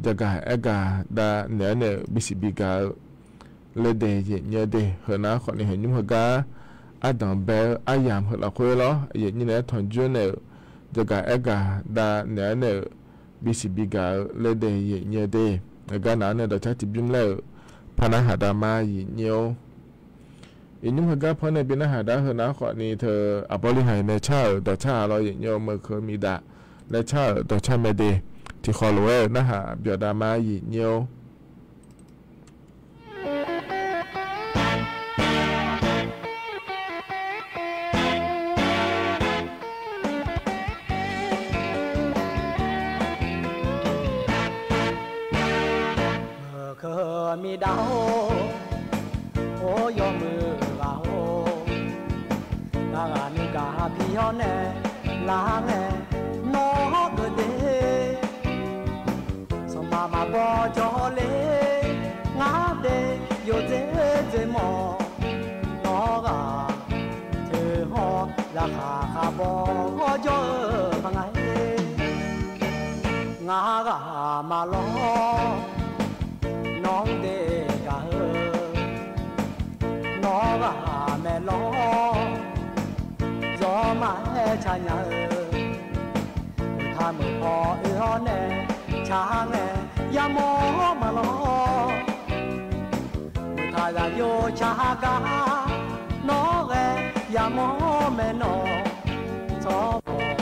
jagaq aergaq dav naeq-aer naeq-euq bisiq bigaq-eu laer de yaeqnyir-eu de. Heunav khawfni heuq nymr heugar ardanq bae-eu aryamq heu lafkhoer lawr, yaeqnyir naeq-aer tanqjawr naeq-euq, jagaq aergaq dav naeq-aer naeq-euq bisiq bigaq-eu laer de yaeqnyir-eu de. Heugar nav-anr nae dawqcar tiqbymr laer-euq par narhaq dav ma yaeqnyir-or. Yaeqnymr heugar panr nae bi narhaq dar heunav khawfni teu aqbawr linghaq nae car-euq dawqcar-aq lawr yaeqnyir-eu meuq keuv miqdaf laer car-euq dawqcar mae de. Tiqkhawf lof-aer-euq narhaq byawq dav ma yaeqnyir-or. Meuq keuv miqdaf-or, or yawmuiq ghaq-or, ngar ghaq nuigaq bi-awr nae lar ngae nawr-awr keuv de. Sanqpaq maqbaw jawr le, ngar de yawdzer dzer mawf. Nawr ghaq teuhawr zaqkhaq khaq baw-awr jawr-eu ma nga-ir. Ngar ghaq maqlawr, nawr-anr de gaq-eu, nawr ghaq maeqlawr, zawr ma-aer ca nya-eu, meuq taq meuq paw oe-awr nae ca ngae yamawr maqlawr. Meuq taq zaqyo ca gar nawr ghae yamawr mae nawr, tsawrmawq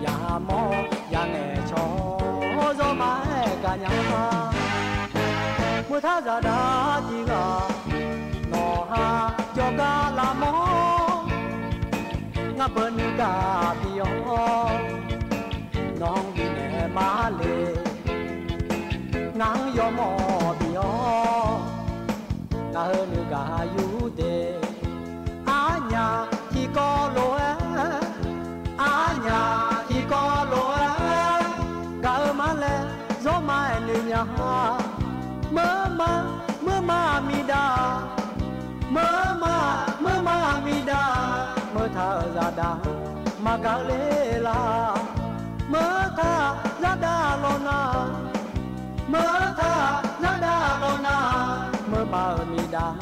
yamawr ya ngaeq cawq-awr zawr ma-aer gaq nya. Meuq taq zaqdaq tiq ghaq nawq ha jawrgar lavmawr. Ngar beu nuigaq bi-awr nawq-anr bifnaeq ma le. Ngar-anr yawmawr bi-awr ngaq-euq nuigaq yur de. Arnyaf tiqkawv lof-aer, arnyaf tiqkawv lof-aer, gaq-eu ma laer zawr ma-aer noeq nya-a. Meurma, meurma miqdaq, meurma, meurma miqdaq, meuq taq-euq zaqdaq maqgaq ler lar. Meuq taq zaqdaq lawq nar, meuq taq zaqdaq lawq nar, meurma-euq miqdaq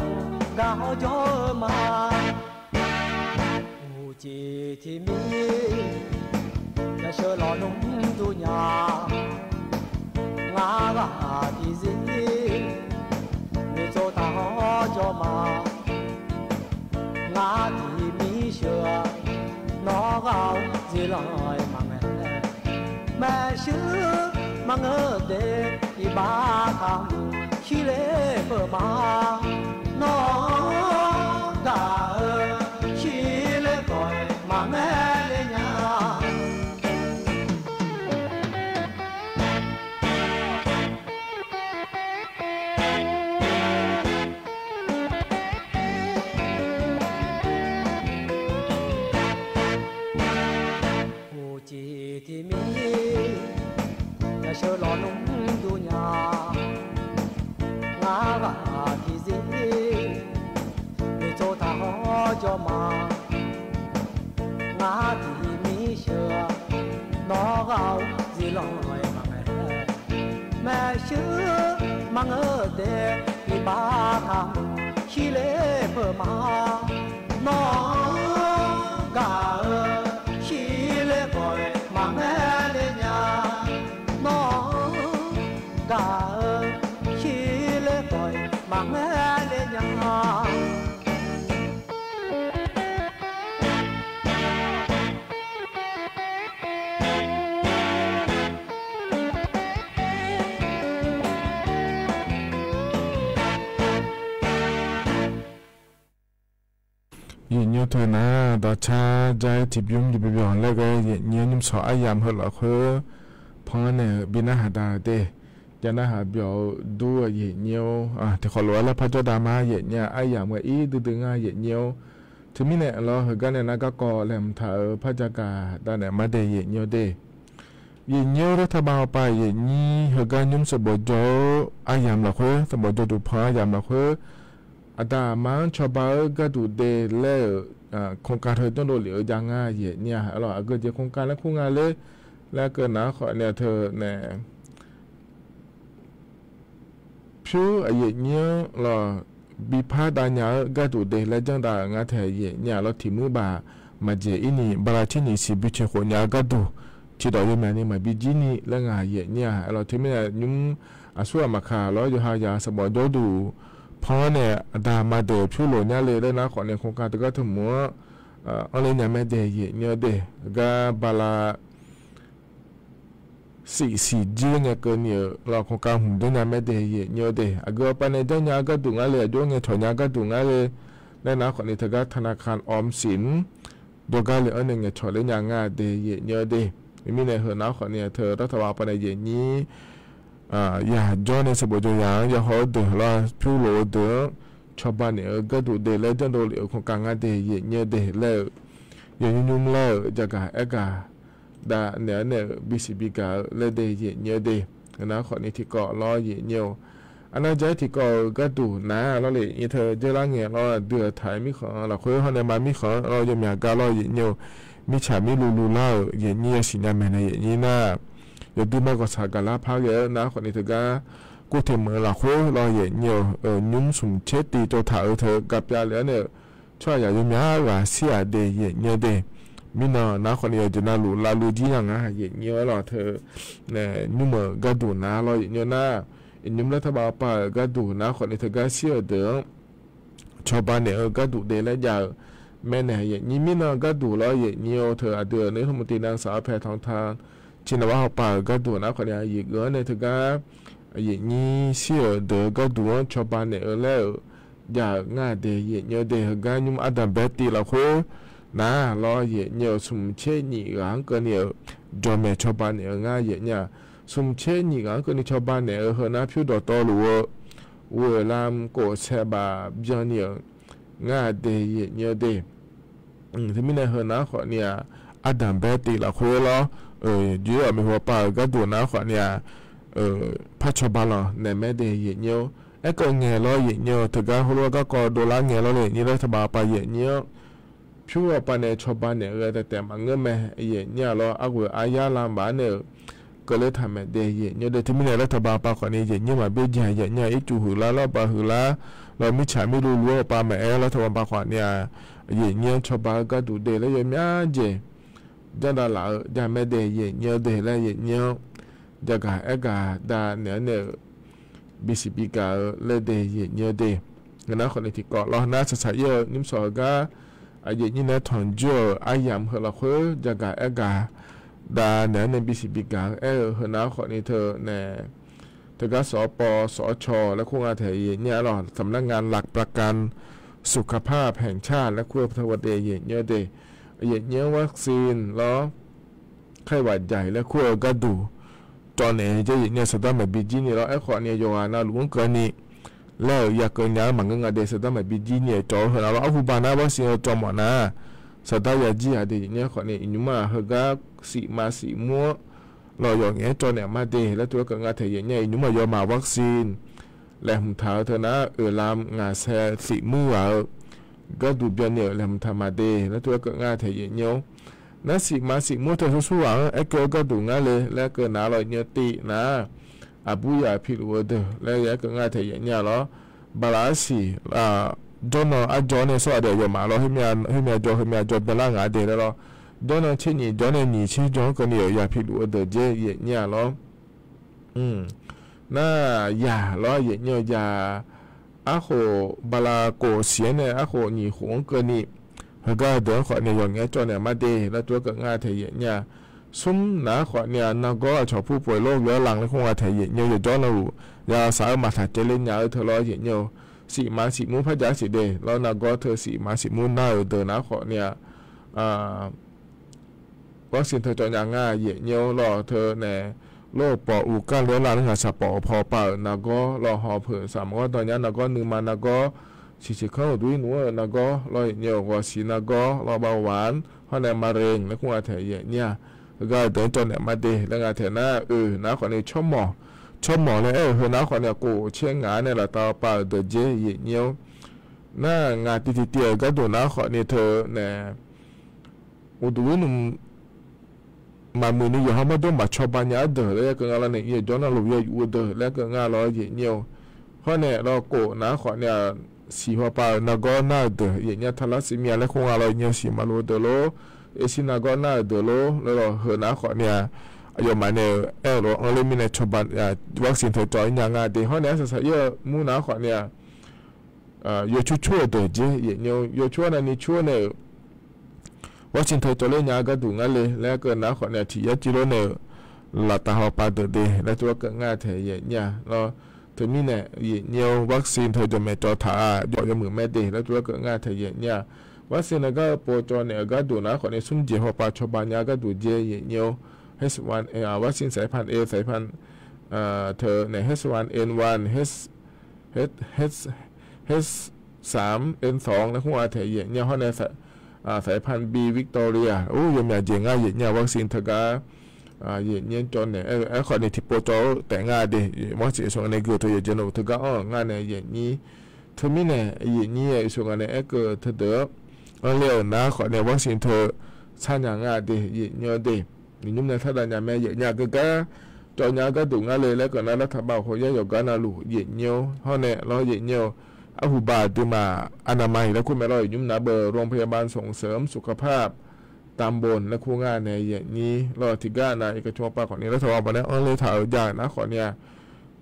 gaq-awr jawr-eu ma. Uqcif tiq mir, yasheu lawnmr dur nya. Ngar ghaq tiqzir, noeqtsov taq-awr jawr ma. Ngar tiq mir sheu, nawr ghaq-awr ziflanq-aer maqngae. Maershuir maqngeur de, iqbax taq shir ler peuq ma. Nawr gaq-eu shir ler khawf-iq maqmaer ler nya. Uqcif tiq mir, yasheu lawnmr dur nya. Ngar ghaq tiqzir, noeqtsov taq-awr jawr ma. Ngar tiq mir sheu, nawr ghaq-awr ziflanq-aer maqngae. Maershuir maqngeur de, iqbax taq shir ler peuq ma. Nawr gaq-eu shir ler khawf-iq maqmaer ler nya. Nawr gaq-eu shir ler khawf-iq maqmaer ler nya. Yaeqnymr teu nar, dawqcar jar-aer tiqbymr bi byawq laer ghae yaeqnymr nymrshawq aryamq heu lafkhoer panr naeq-euq bi narhaq daq-eu de. Jav narhaq byawq-eu dur-eu yaeqnymr-or, tiqkhawf lof-aer lar par jawr dav ma. Yaeqnymr aryamq ghae ir duidui ngar yaeqnymr-or. Teumirnae lawr heugar nae nar garkawv laeqhmq taq-euq par jagaq dav naeq ma de yaeqnymr-or de. Yaeqnymr-or, taqbav hawpav yaeqnymr heugar nymr sanqbof jawr-eu aryamq lafkhoer, sanqbof jawr duq panr aryamq lafkhoer, aqda aqma-anr cawba-eu gharduq de laer-euq โครงการ teu janrdov lef-eu jav nga yaeq nyir-a. Aqlawq aqgeu jeq โครงการ laer kur nga ler laer keuv nar khawf ni-a teu nae pyur aqyaeq nyir-anr lawq bipar dav nya-eu gharduq de laer janrdav-euq nga taeq yaeq nyir-a. Lawq tiq muir baq maqjeq ir ni bala tir nyiq siq bi coeq khof nya-eu gharduq tiqdawq yawmyaq ni maqbi jir ni laer nga yaeq nyir-a. Aqlawq teumirnae nymr aqsur ghaq maqkaq lawr yawqha yaq sanqbof jawrduq pan-anr nae aqda aqma deuq pyur loq nyar le laer nar khawf ni โครงการ teugar teu mq-anr anr ler nya mae de yaeq nyir-eu de. Gar bala siq siq jir ngae keuvni-euq lawq โครงการ hmq janrnya mae de yaeq nyir-eu de. Aqgeu awpav nae janrnya-eu gharduq ngar le, aqjox ngae cawq nya gharduq ngar le laer nar khawf ni teugar ธนาคารออมสิน jawrgar le-anr nae ngaeqcawq ler nya nga de yaeq nyir-eu de. Mirnae heu nar khawf ni-a teu dartaq baq awpav nae yaeq nyir yaq jawr nae sanqbof jawq yaq-anr yahaw-eu deuq lawr pyur loq-eu deuq-anr cawba naeq-eu gharduq de laer janrdov lef-euq โครงการ ngar de yaeq nyir-eu de laer-euq yaeq nymr nymr laer-euq jagaq aergaq dav naeq-aer naeq-euq bisiq bigaq-eu laer de yaeq nyir-eu de. Nar khawf ni tiqkawv lawr yaeq nyir-eu arnar jav-aer tiqkawv-euq gharduq nar lawr le nyir teu dzeurlar ngae lawr aqdui-euq taq-aer mirkhanq lafkhoer hawr nae ma mirkhanq-anr lawr yawmyaq gar lawr yaeq nyir-eu mirtsaq mirluv luvlar-euq yaeq nyir yasiq nya maeqnaeq yaeq nyir nar yawdui ma ghawqshaq gaqlar par ghae-eu nar khawf ni teugar kurteq meuq-eu lafkhoer lawr yaeq nyir-eu nymr smq tser tiv tsovtaq-eu teu gapyav le-anr nae-euq tsawrhaqzaq yawmyaq ghaq shir-aq de yaeq nyir-eu de. Mirnan nar khawf ni yawqjeq navluf lavluf jir nya nga yaeq nyir-eu lawq teu nae nymr-euq gharduq nar lawr yaeq nyir-eu nar iqnymr laer taqbaq awpav-euq gharduq nar khawf ni teugar shir-euq deuq-anr cawba naeq-eu gharduq de laer jav-euq maeqnaeq yaeq nyir. Mirnan gharduq lawr yaeq nyir-eu teu aqdui-euq nae hmq tiv nan saq-awr pae tanqtan ciqnav bar hawpav-euq gharduq nar khawf ni-a yiq geuf-anr nae teugar yaeq nyir shir-euq deuq-eu gharduq-anr cawba naeq-eu laer-euq jav-euq ngar de yaeq nyir-eu de. Heugar nymr ardanq bae tiv lafkhoer nar lawr yaeq nyir-eu smq tser nyif ghaq-anr keuvni-euq jawqmaeq cawba naeq-eu ngar yaeq nyir-a. Smq tser nyif ghaq-anr keuvni cawba naeq-eu heunar pyur dawqtawvluf-eu ghoeqlam kof saeq baf byanni-euq ngar de yaeq nyir-eu de. Teumirnae heunar khawf ni-a ardanq bae tiv lafkhoer lawr joer-awq maeqhu pav-euq gharduq nar khawf ni-a par cawba lanq naeq mae de yaeq nyir-eu. Aerkeuv ngae lawr yaeq nyir-eu teugar heulof-aer garkawv dovlar ngae lawr le nyir laer taqbaq awpav yaeq nyir-anr pyur awpav nae cawba naeq-eu taef taef maqngeur mae yaeq nyir-a lawr. Arghoeq aryar lam baf-anr nae-euq keuvle taq maeq de yaeq nyir-eu de. Teumirnae laer taqbaq awpav khawf ni yaeq nyir maqbyaer jaeq yaeq nyir-a ircuf huiqlar lawr baf huiqlar lawr mirtsaq mirluv luf-aer awpav maeq-aer laer taqbaq awpav khawf ni-a yaeq nyir-anr cawba-eu gharduq de laer yawmya jeq janrdav laf-eu jav mae de yaeq nyir-eu de laer yaeq nyir-anr jagaq aergaq dav naeq-aer naeq-euq bisiq bigaq-eu laer de yaeq nyir-eu de. Ngeur nar khawf ni tiqkawv lawr nar saqsaq ir-eu nymr sawq heugar aqjeq nyir nae tanqjoer-euq aryamq heu lafkhoer jagaq aergaq dav naeq-aer nae bisiq bigaq-eu aer-eu heunar khawf ni teu nae teugar sawq-awr paw sawq-awr caw laer kur nga taeq yaeq nyir-a lawq. สำนักงานหลักประกันสุขภาพแห่งชาติ laer kur-eu teu gharduq yaeq nyir-eu de. Yaeq nyir-anr วัคซีน lawr ไข้หวัดใหญ่ laer kur-eu gharduq cawv naeq-eu jeq yaeq nyir-eu saqdar maqbi jir ni lawr. Aerkhawf ni yawqghaq navluf-anr keuvni laer-euq ya keuv nya-anr maqngeur nga de saqdar maqbi jir ni-euq cawv-eu heunav lawr. Arhuba nar วัคซีน heu cawv mawf nar saqdar ya jir-aq de yaeq nyir-a khawf ni iqnymr-aq heugar sif ma sif mur-anr lawq yawf ngaef-aer cawv naeq ma de laer tov-aer keuv nga taeq yaeq nyir-a. Iqnymr-aq yawmaf วัคซีน laeqhmq taq-eu teu nar oeqlam ngaq sae sif muir ghaq-eu gharduq byanni-euq laeqhmq taq ma de laer tov-aer keuv nga taeq yaeq nyir-awr nar sif ma sif mur teu smr smr ghaq-anr aerkeuv-eu gharduq ngar le laer keuv nar lawq nyir-eu tiv nar aqbur yaf piluf-eu deuq laer ya aer keuv nga taeq yaeq nyir-a lawr. Bala arsiq jawrnan arjawr nae sawr-aq de yawmaf lawr, khoermyav jawr heumyav jawr byanlar ngaq de laer lawr. Jawrnan tser nyiq jawr nae nyiq tser jawr-anr keuvni-euq ya piluf-eu deuq dzer yaeq nyir-a lawr. Nar yaq lawr yaeq nyir-eu yaq arkhof bala kof siq-aer nae arkhof nyiq khof-anr keuvni heugar deuq-anr khawf ni yawf ngaef-aer cawv naeq ma de laer tov-aer keuv nga taeq yaeq nyir-a. Smr nar khawf ni-a nargawr aqcawq pur poeq lor ghae-awr lanq laer kur nga taeq yaeq nyir-eu yawqjawr navluf ya saq-eu maqtaq caevle nya-eu teu lawr yaeq nyir-eu sif ma sif mur par jaq siq de lawr nargawr teu sif ma sif mur nar-euq deuq nar khawf ni-a วัคซีน teu cawv nya nga yaeq nyir-eu lawr teu nae lor-euq pawf uqkar le-awr lar nar ghaqshaq pawf-eu paw pav-euq nargawr lawr haw peuq saq maqgawr dan nya nargawr nuima nargawr siqsiq kanr uqduq ir nmr-euq nargawr lawr yaeq nyir-eu ghawqsiq nargawr lawr เบาหวาน hawr nae มะเร็ง laer kur nga taeq yaeq nyir-a. Heugar deuq-anr cawv naeq ma de laer nga taeq nar oe nar khawf ni tsawrmawq tsawrmawq laer aer-euq heu nar khawf ni-a kof caer ngaq-anr nae laftav pav-euq deuq dzer yaeq nyir-awr nar ngaq tiqtiqtiv-euq gharduq nar khawfni teu nae uqduq uirnmq maqmuiq ni yawqha mawrdo maqcawba nya-aer deuq laer ya keuv nga lawr nae, yawqjawr navluf ya yuf-eu deuq laer keuv nga lawr, aqyuif aqnyir-or. Hawr nae lawr khof nar khawfni-aq, siq hawpav-euq nargawr nar-euq deuq, aqyuif aqnyir-aq, thalassemia laer kur nga lawr, aqyuif aqnyir-or, siq maqlof-eu deuq lor, aqsiq nargawr nar-euq deuq lor laer lawr, heu nar khawfni-aq, aqyawfmaf nae-euq aer-eu lof-aer anr ler mirnae cawba, vaccine teu cawv-ir nya nga de. Hawr nae arsaq saq-ir-eu mur nar khawfni-aq, yawcur cur-eu deuq jeq, aqyuif aqnyir-or, yawcur arnavni cur-eu nae-euq vaccine teu cawv ler nya-eu gharduq ngar le laer keuv nar khawfni-aq, tiq yar civ lor nae-euq laftav hawpav deuq de laer tuvlar keuv ngar tae, aqyuif aqnyir-aq lawr. Teumirnae aqyuif aqnyir-or, vaccine teu jawqmaeq cawv taq-a, jawf yawmuiq mae de laer tuvlar keuv ngar tae, aqyuif aqnyir-aq. Vaccine-euq gar-eu pov cawv naeq-euq gharduq nar khawfni smr jeq hawpav cawba nya-eu gharduq jeq, aqyuif aqnyir-or, vaccine สายพันธุ์ A, สายพันธุ์ teu nae H one N one, H สาม N สอง laer kur nga tae, aqyuif aqnyir-aq. Hawr nae สายพันธุ์ B Victoria, or, yawmyaq jeq ngar, aqyuif aqnyir-aq, vaccine teugar aqyuif aqnyir cawv naeq-aer khawfni tiqpov cawv-eu taef nga de. Vaccine yawqsaq nga nae gui-euq teu yawqjeq navluf teugar anr-euq ngar nae, aqyuif aqnyir. Teumirnae aqyuif aqnyir-aq, yawqsaq nga nae aer keuv teu deuq-anr, anr ler-euq nar khawfni vaccine teu sar nya nga de, aqyuif aqnyir-or de. Nymr nae sar dav nya mae, aqyuif aqnyir-aq. Geugar cawv nya-eu gharduq ngar le laer keuv nar, รัฐบาล khawf yar yawqgar navluf, aqyuif aqnyir-or. Hawr nae lawr, aqyuif aqnyir-or, arhuba aqduimaf อนามัย laer kur mae lawr, nymr nar beu โรงพยาบาลส่งเสริมสุขภาพตำบล laer kur ngar nae, aqyuif aqnyir lawr. Tiqgar nav iqkaq cmq pav khawfni รัฐบาล bawq nae anr ler taq-euq jav-euq nar khawfni-aq,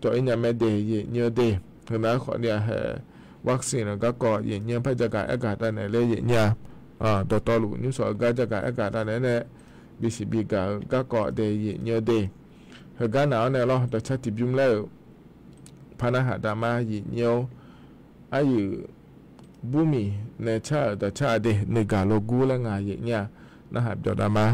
cawv-ir nya mae de, aqyuif aqnyir-or de. Heu nar khawfni-aq, hae, vaccine-euq garkawv aqyuif aqnyir-anr par jagaq aer gaq dav naeq ler, aqyuif aqnyir-aq. Dawqtawvluf nymrshawq-eu gar jagaq aer gaq dav naeq-aer nae, bisiq bigaq-eu garkawv de, aqyuif aqnyir-or de. Heugar nav-awr nae lawr, dawqcar tiqbymr laer-euq par narhaq dav ma, aqyuif aqnyir-or. Aqyuif burmiq nae car-euq dawqcar-a de, nuigaq logur laer nga, aqyuif aqnyir-aq, narhaq byawq dav ma.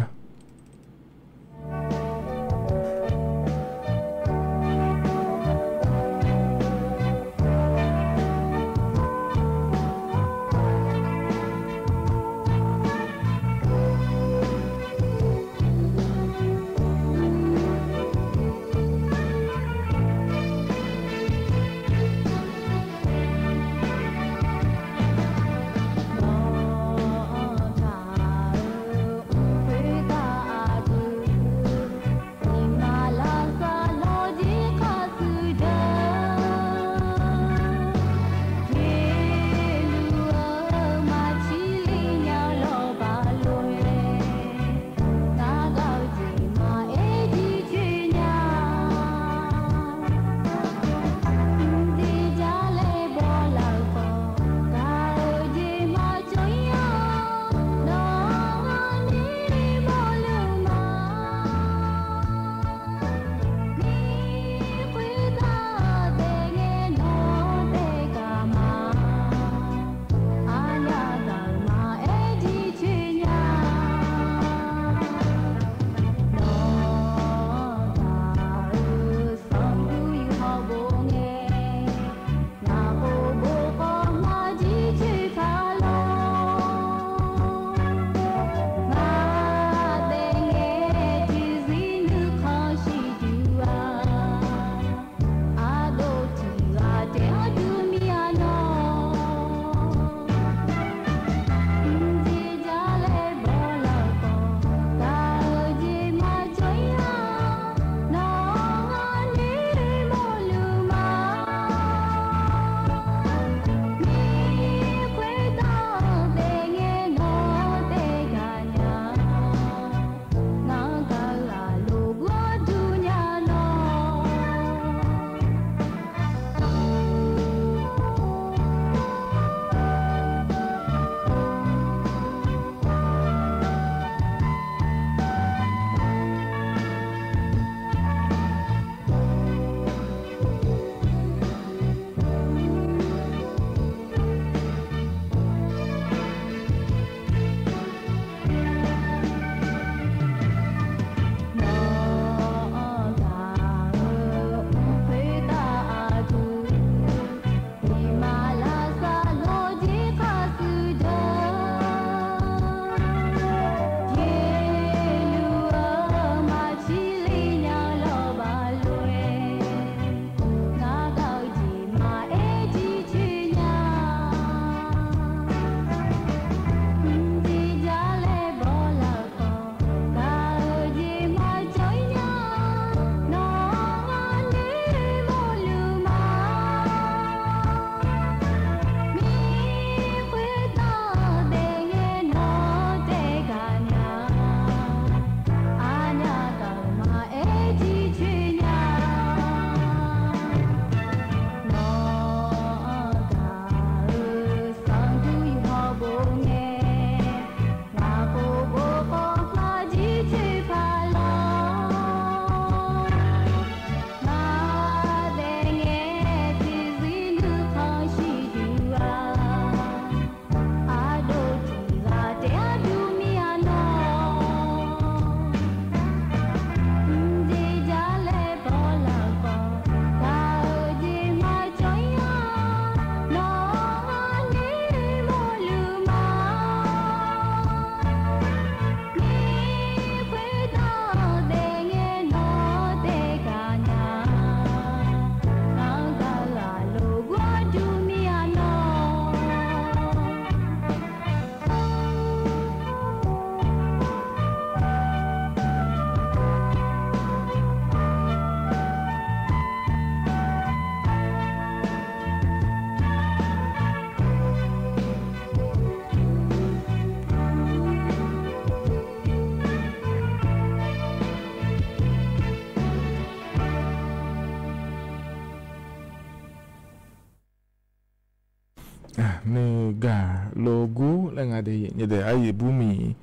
nuigaq logur laer nga de, yaeqnyae de, aryuif burmiq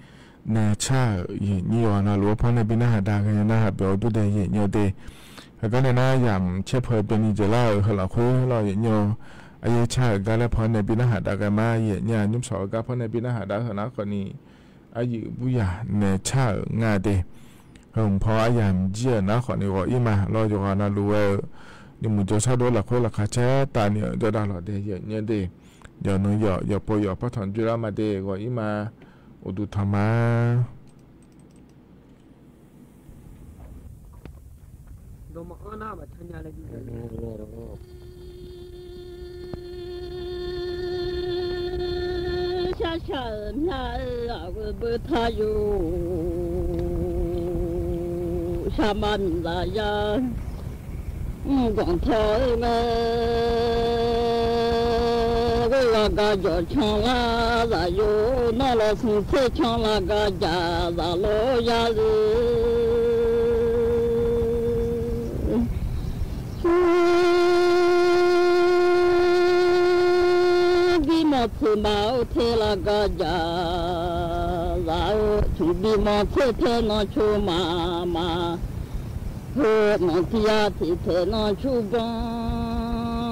nae car-euq yaeqnyae yawqha navluf-anr pawr nae bi narhaq dav ghae narhaq bae-awr dur de yaeqnyae de. Heugar nae nar yamq caer paw byanni dzaeqlar-euq heu lafkhoer lawr yaeqnyae-awr, aryaer car-euq gar laer pawr nae bi narhaq dav ghae ma, yaeqnyae nymrshawq-eu gar pawr nae bi narhaq dav-eu heu nar khawfni, aryuif burya nae car-euq nga de. Heu mq paw aryamq jir-euq nar khawfni ghawq-ir ma lawr, yawqghaq navluf ghae-eu nymrmuiq jawrshar dov lafkhoer laqkhaq caer tavni-euq jawrdav lawq de yaeqnyae de. Yawqnan yawq yawqpov yawq partanq dzoerlar ma de ghawq-ir ma. Uqduq tanq ma. Shar shar-euq mya-aer aqgeu beu tar yur, shar ma miqzaq yar, mrganq tawq-eu mae, ghoer gha gar jawq canlar zaq yur, nawr lawq smq tser canlar gar jaq zaq lawr ya le. Bimawr tser ma-awr ter lar gar jaq zaq-eu, cmq bimawr tser ter nan cur maqmaq, heu nanq tiq yar tiq taeq nan cur banr,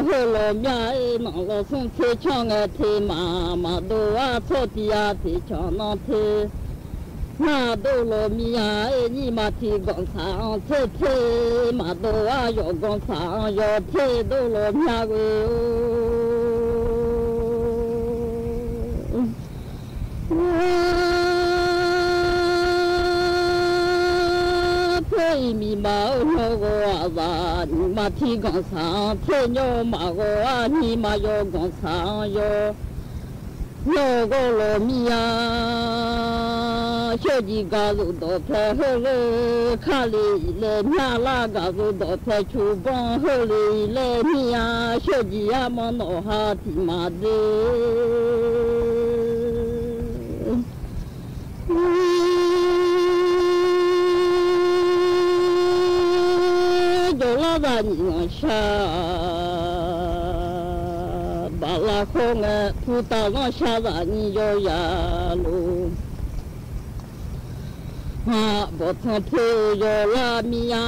heu lawq mya-aer nanq lawq smr tser canr ngae ter maqmaq dov-ar, tsawr tiq yar tiq canr nan ter maqdov lawq mya-aer nyir ma tiq ganq saq-anr tser ter maqdov-ar, yawq ganq saq-anr yawq ter dov lawq mya ghoe-or. Ter iq miqma-awr nawr ghawq-aq zaq, nyiq ma tiq ganq saq-anr ter nyawr maqghawq-ar, nyir ma yawq ganq saq-anr yawq. Yawq ghawq lawq mya, shawrjiq gaqzuf dawqpae heulof kali-iq laer myalar, gaqzuf dawqpae cur banr heulof-iq laer mya, shawrjiq armawr nawq ha tiq maqde. Jawqlar zaqnyiq lanqshar, baflar khawr ngae putaf lanqshar zaqnyiq yawzaq luf. Bawqtsanq poeq-eu yawqlar mya,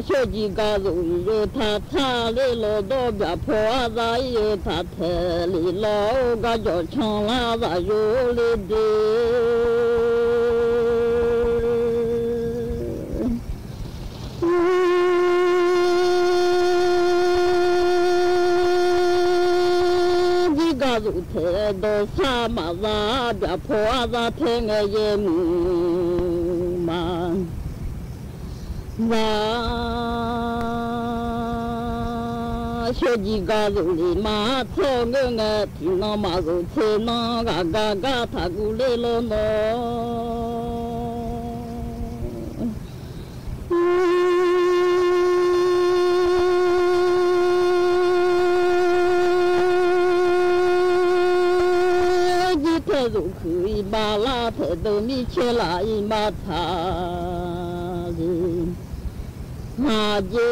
shawrjiq gaqzuf-eu taq tsar ler lawq dawr, byaqpaw arzar ir-eu taq taeq lef lawq-or, garjawq canlar zaq yur le de. Jir gaqzuf taeq dawqsar maqza, byaqpaw arzar taer ngae yaermuiq ma. Zaq, shawrjiq gaqzuf lef ma tsawr ngeur ngae, tiqnan maqzuf tser nan ghaq gar gar taqguv ler lawr nawr. Jir taeq zuf kuiq-iq baflar taeq deuq mircaer laf-iq ma tsaq le. Naqjeq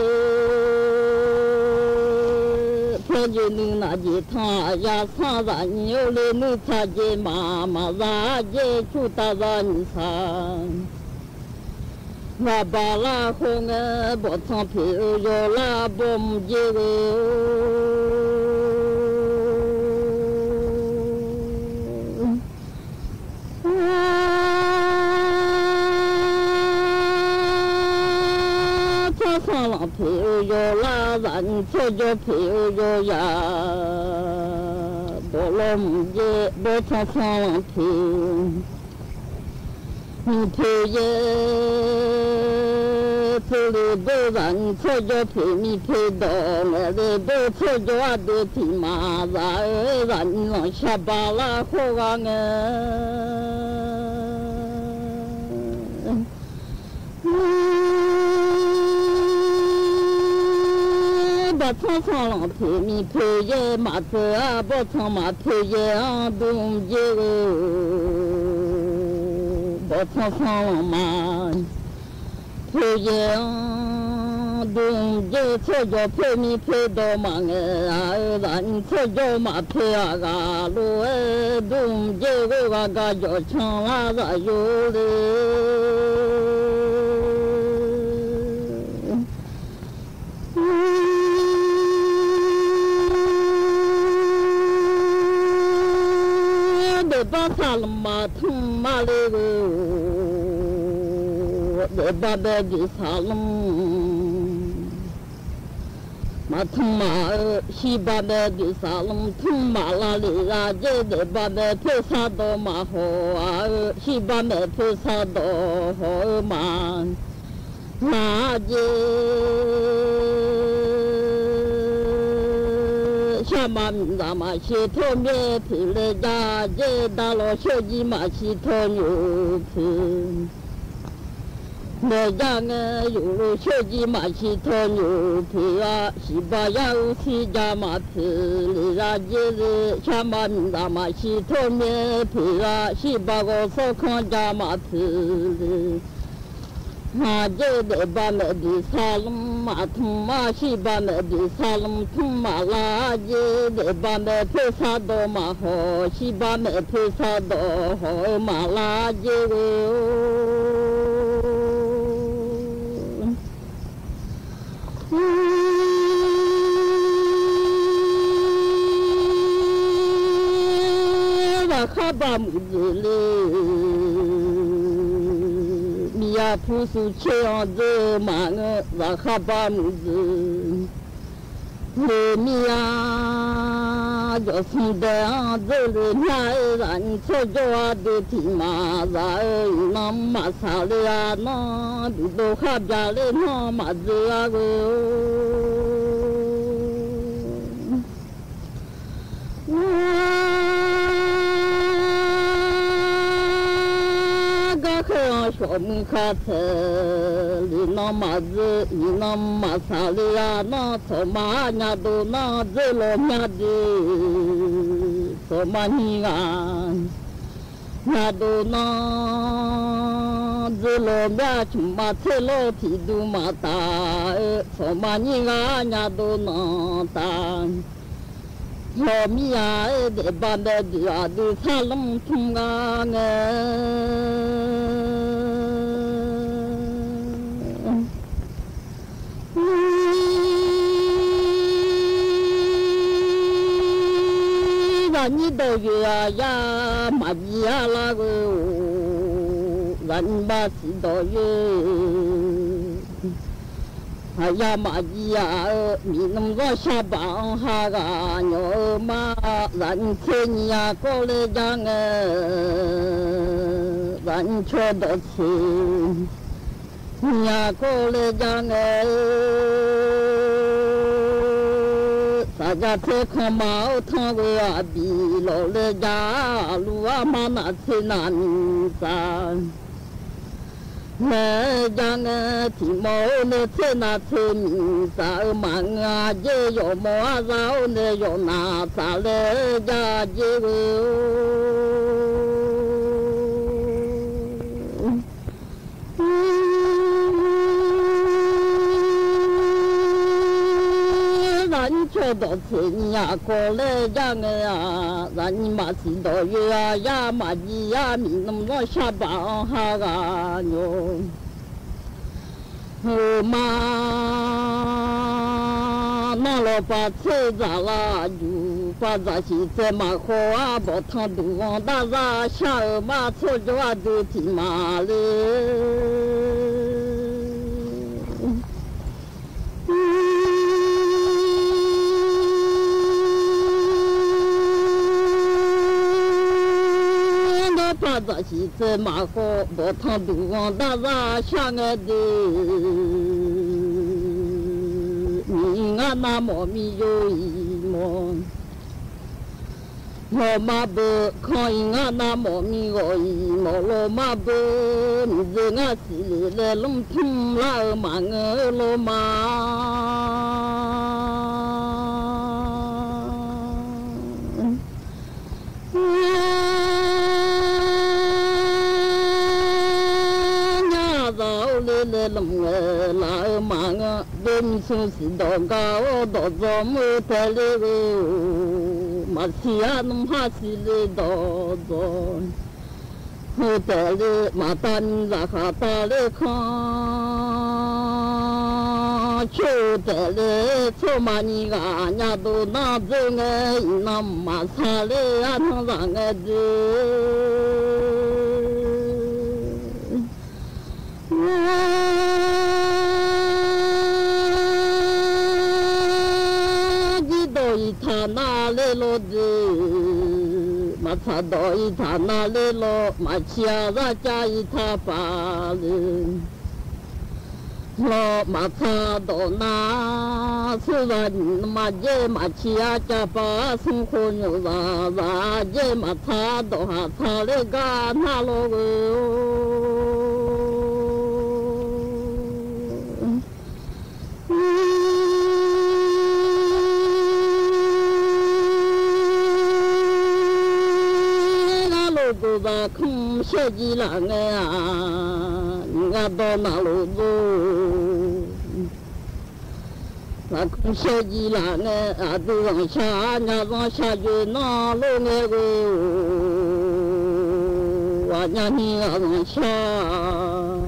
paer jeq nuinaq jeq tan-aq, yasanr zaqnyiq-or le nuir tsaq jeq maf maqza jeq cur taf zaqnyiq saq. Ghaq baflar khawr ngae, bawqtsanq poeq-eu yawqlar bawmq jeq ghoe-or. Tsawrsanq lanq poeq-eu yawqlar, zaqnyiq tsawrjawr poeq-eu yawzaq, bawqlawr mq jeq bawrtsanq sanq lanq poeq. Miqpoeq yaer, teulof beu zaqnyiq tsawrjawr poeq miqpoeq dawq ngaeq le beu tsawrjawr ardeuv tiq maf zaq-eu, zaqnyiq lanqshaq baflar khawr ghaq ngae. Bawqtsanq sanq lanq poeq miqpoeq yaer maqtseuv-ar, bawrtsanq maqpoeq yaer-anr dm jeq-eu, bawqtsanq sanq lanq maqpoeq yaer-anr Dmq dzer tsawrjawq poer mir poer dawq maqngaeq-aq-eu, zaqnyiq tsawrjawq maqpoer-aq ghaq lof-aer, dmq dzer ghoer gha gar jawq canlar zaf yo le. Daefbar saqlanq maqtmr ma le-eu, daefbar bae doeq saqlanq maqtmr ma-eu, shirbar bae doeq saqlanq tmr maqlar le-a jer, daefbar bae poer sar dawq maqhaw-aq-eu, shirbar mae poer sar dawq haw-eu ma. Nar jer, sharma miqzaq maqshir tawr myaer poeq laer jar jer, darlawr shawrjir maqshir tawr nyoq poeq laer jar ngae, yufluf shawrjir maqshir tawr nyoq poeq-a, shiqba yar ursir ja maqpoeq le-a jer le, sharma miqzaq maqshir tawr myaer poeq-a, shiqba ghawqshawr kanr ja maqpoeq le. Nar jer, daefbar mae doeq saqlanq maqtmr ma, shirbar mae doeq saqlanq tmr maqlar jer, daefbar mae poer sar dawq maqhaw, shirbar mae poer sar dawq haw-eu maqlar jer-eu. Zaqkhav baqmuiq dzeurle, miqyaq pusuq caer-anr dzeur-eu maqngeur, zaqkhav baqmuiq dzeurle, miqyaq jawqsmq dae-anr dzeurle mya-aer, zaqnyiq tsawrjawr ardui tiq maqzaq-eu, iqnan maqsaq le-a nanr, duqdov khar bya ler nanr maqdzeurlar-eu. Garkhaer-anr shawqmuiq khar taeq le nanr maqdzeur, iqnan maqsaq le-a nanr, tsawqma-anr nyadov nanr dzeurlaw mya de, tsawqma nyir ghaq nyadov nanr dzeurlaw mya, cmq ma tser lawr tiqdui maqtaf-eu, tsawqma nyir ghaq nyadov nanr taf. Hawq mir-a-aer, daefbar bae doeq aqdui saqlanq tmr gar ngae. Zaqnyir dawq yoeq aqyar maqjiv arlar-eu, zaqnyir maqsiq dawq yoeq aqyar maqjiv-a-eu, miqnmr zanrshar baq-anr ha ghaq nyawq-eu ma. Zaqnyir tser nyiq yar kawv laer jar ngae, zaqnyir caw dawq tser nyiq yar kawv laer jar ngae, saqjav tser kanr ma-awr tanr ghoe aqbif lawq laer jar, aqluf armar nav tser nav miqzaq laer jar ngae, tiqmawr-awr nae tser nav tser miqzaq-eu maqngeur-a jer, yawqmawr arzar-awr nae yawqnav tsaq laer jar jer ghoe-or. Zaqnyir caw dawq tser nyiq yar kawv laer jar ngae-a, zaqnyir maqsiq dawq yoeq aqyar maqjiv yar, miqnmr zanrshar baq-anr ha ghaq nyawq-eu ma. Nanrlawq pav tser dzaq lar juq, pav dzaq shiq tsaev maqkhawf-ar, bawqtanq duq ghanq dar zar shar-euq ma, tsawrjawr ardui tiq maqle. Ngar pav dzaq shiq tsaev maqkhawf, bawqtanq duq ghanq dar zar shar ngae de. Miq ngar navmawf mir yo-iq mawf, ghawqma beu. Kan-iq ngar navmawf mir ghawq-iq mawf, lawqma beu. Miqdzaeq ngar siqle laer lmr tmr lar-eu maqngeur-eu lawqma. Nyar zaq-awr le laer lmq Aerlaf-eu maqngeur, doer nymr smr siq dawq gar-awr dawq dzaw mr-eu taef ler-eu-or, maqsiq-ar nmr har siq le dawq dzaw. Heu taef ler maqtav nymr zaqkhaq tav ler kanr, coer-eu taef ler tsawrmaqnyi ghaq nya dov nar dzoer ngae, iqnan maqsaq ler arnan zaq ngae dzoer. Ngar jir dawq iqtaq nav ler lawr dzoer, maqtsaq dawq iqtaq nav ler lawr, maqciq-a zarcav iqtaq paq le. Lawr maqtsaq dawq nar, tsawrhaq nyiq nmr maqjaer maqciq-ar cav paq smr khof nymr zaq zaq jaer maqtsaq dawq haq tsaq ler gar nar lawr ghoe-or. Ngar lof gov zaqkanr shaer jir laf ngae-aq, ngar dawr navluf dov. Zaqkanr shaer jir laf ngae, aqdui zanqshaq aqnyaf zanqshaq yoeq nan lof ngae ghoe-or, aqnyaf ni ghaq zanqshaq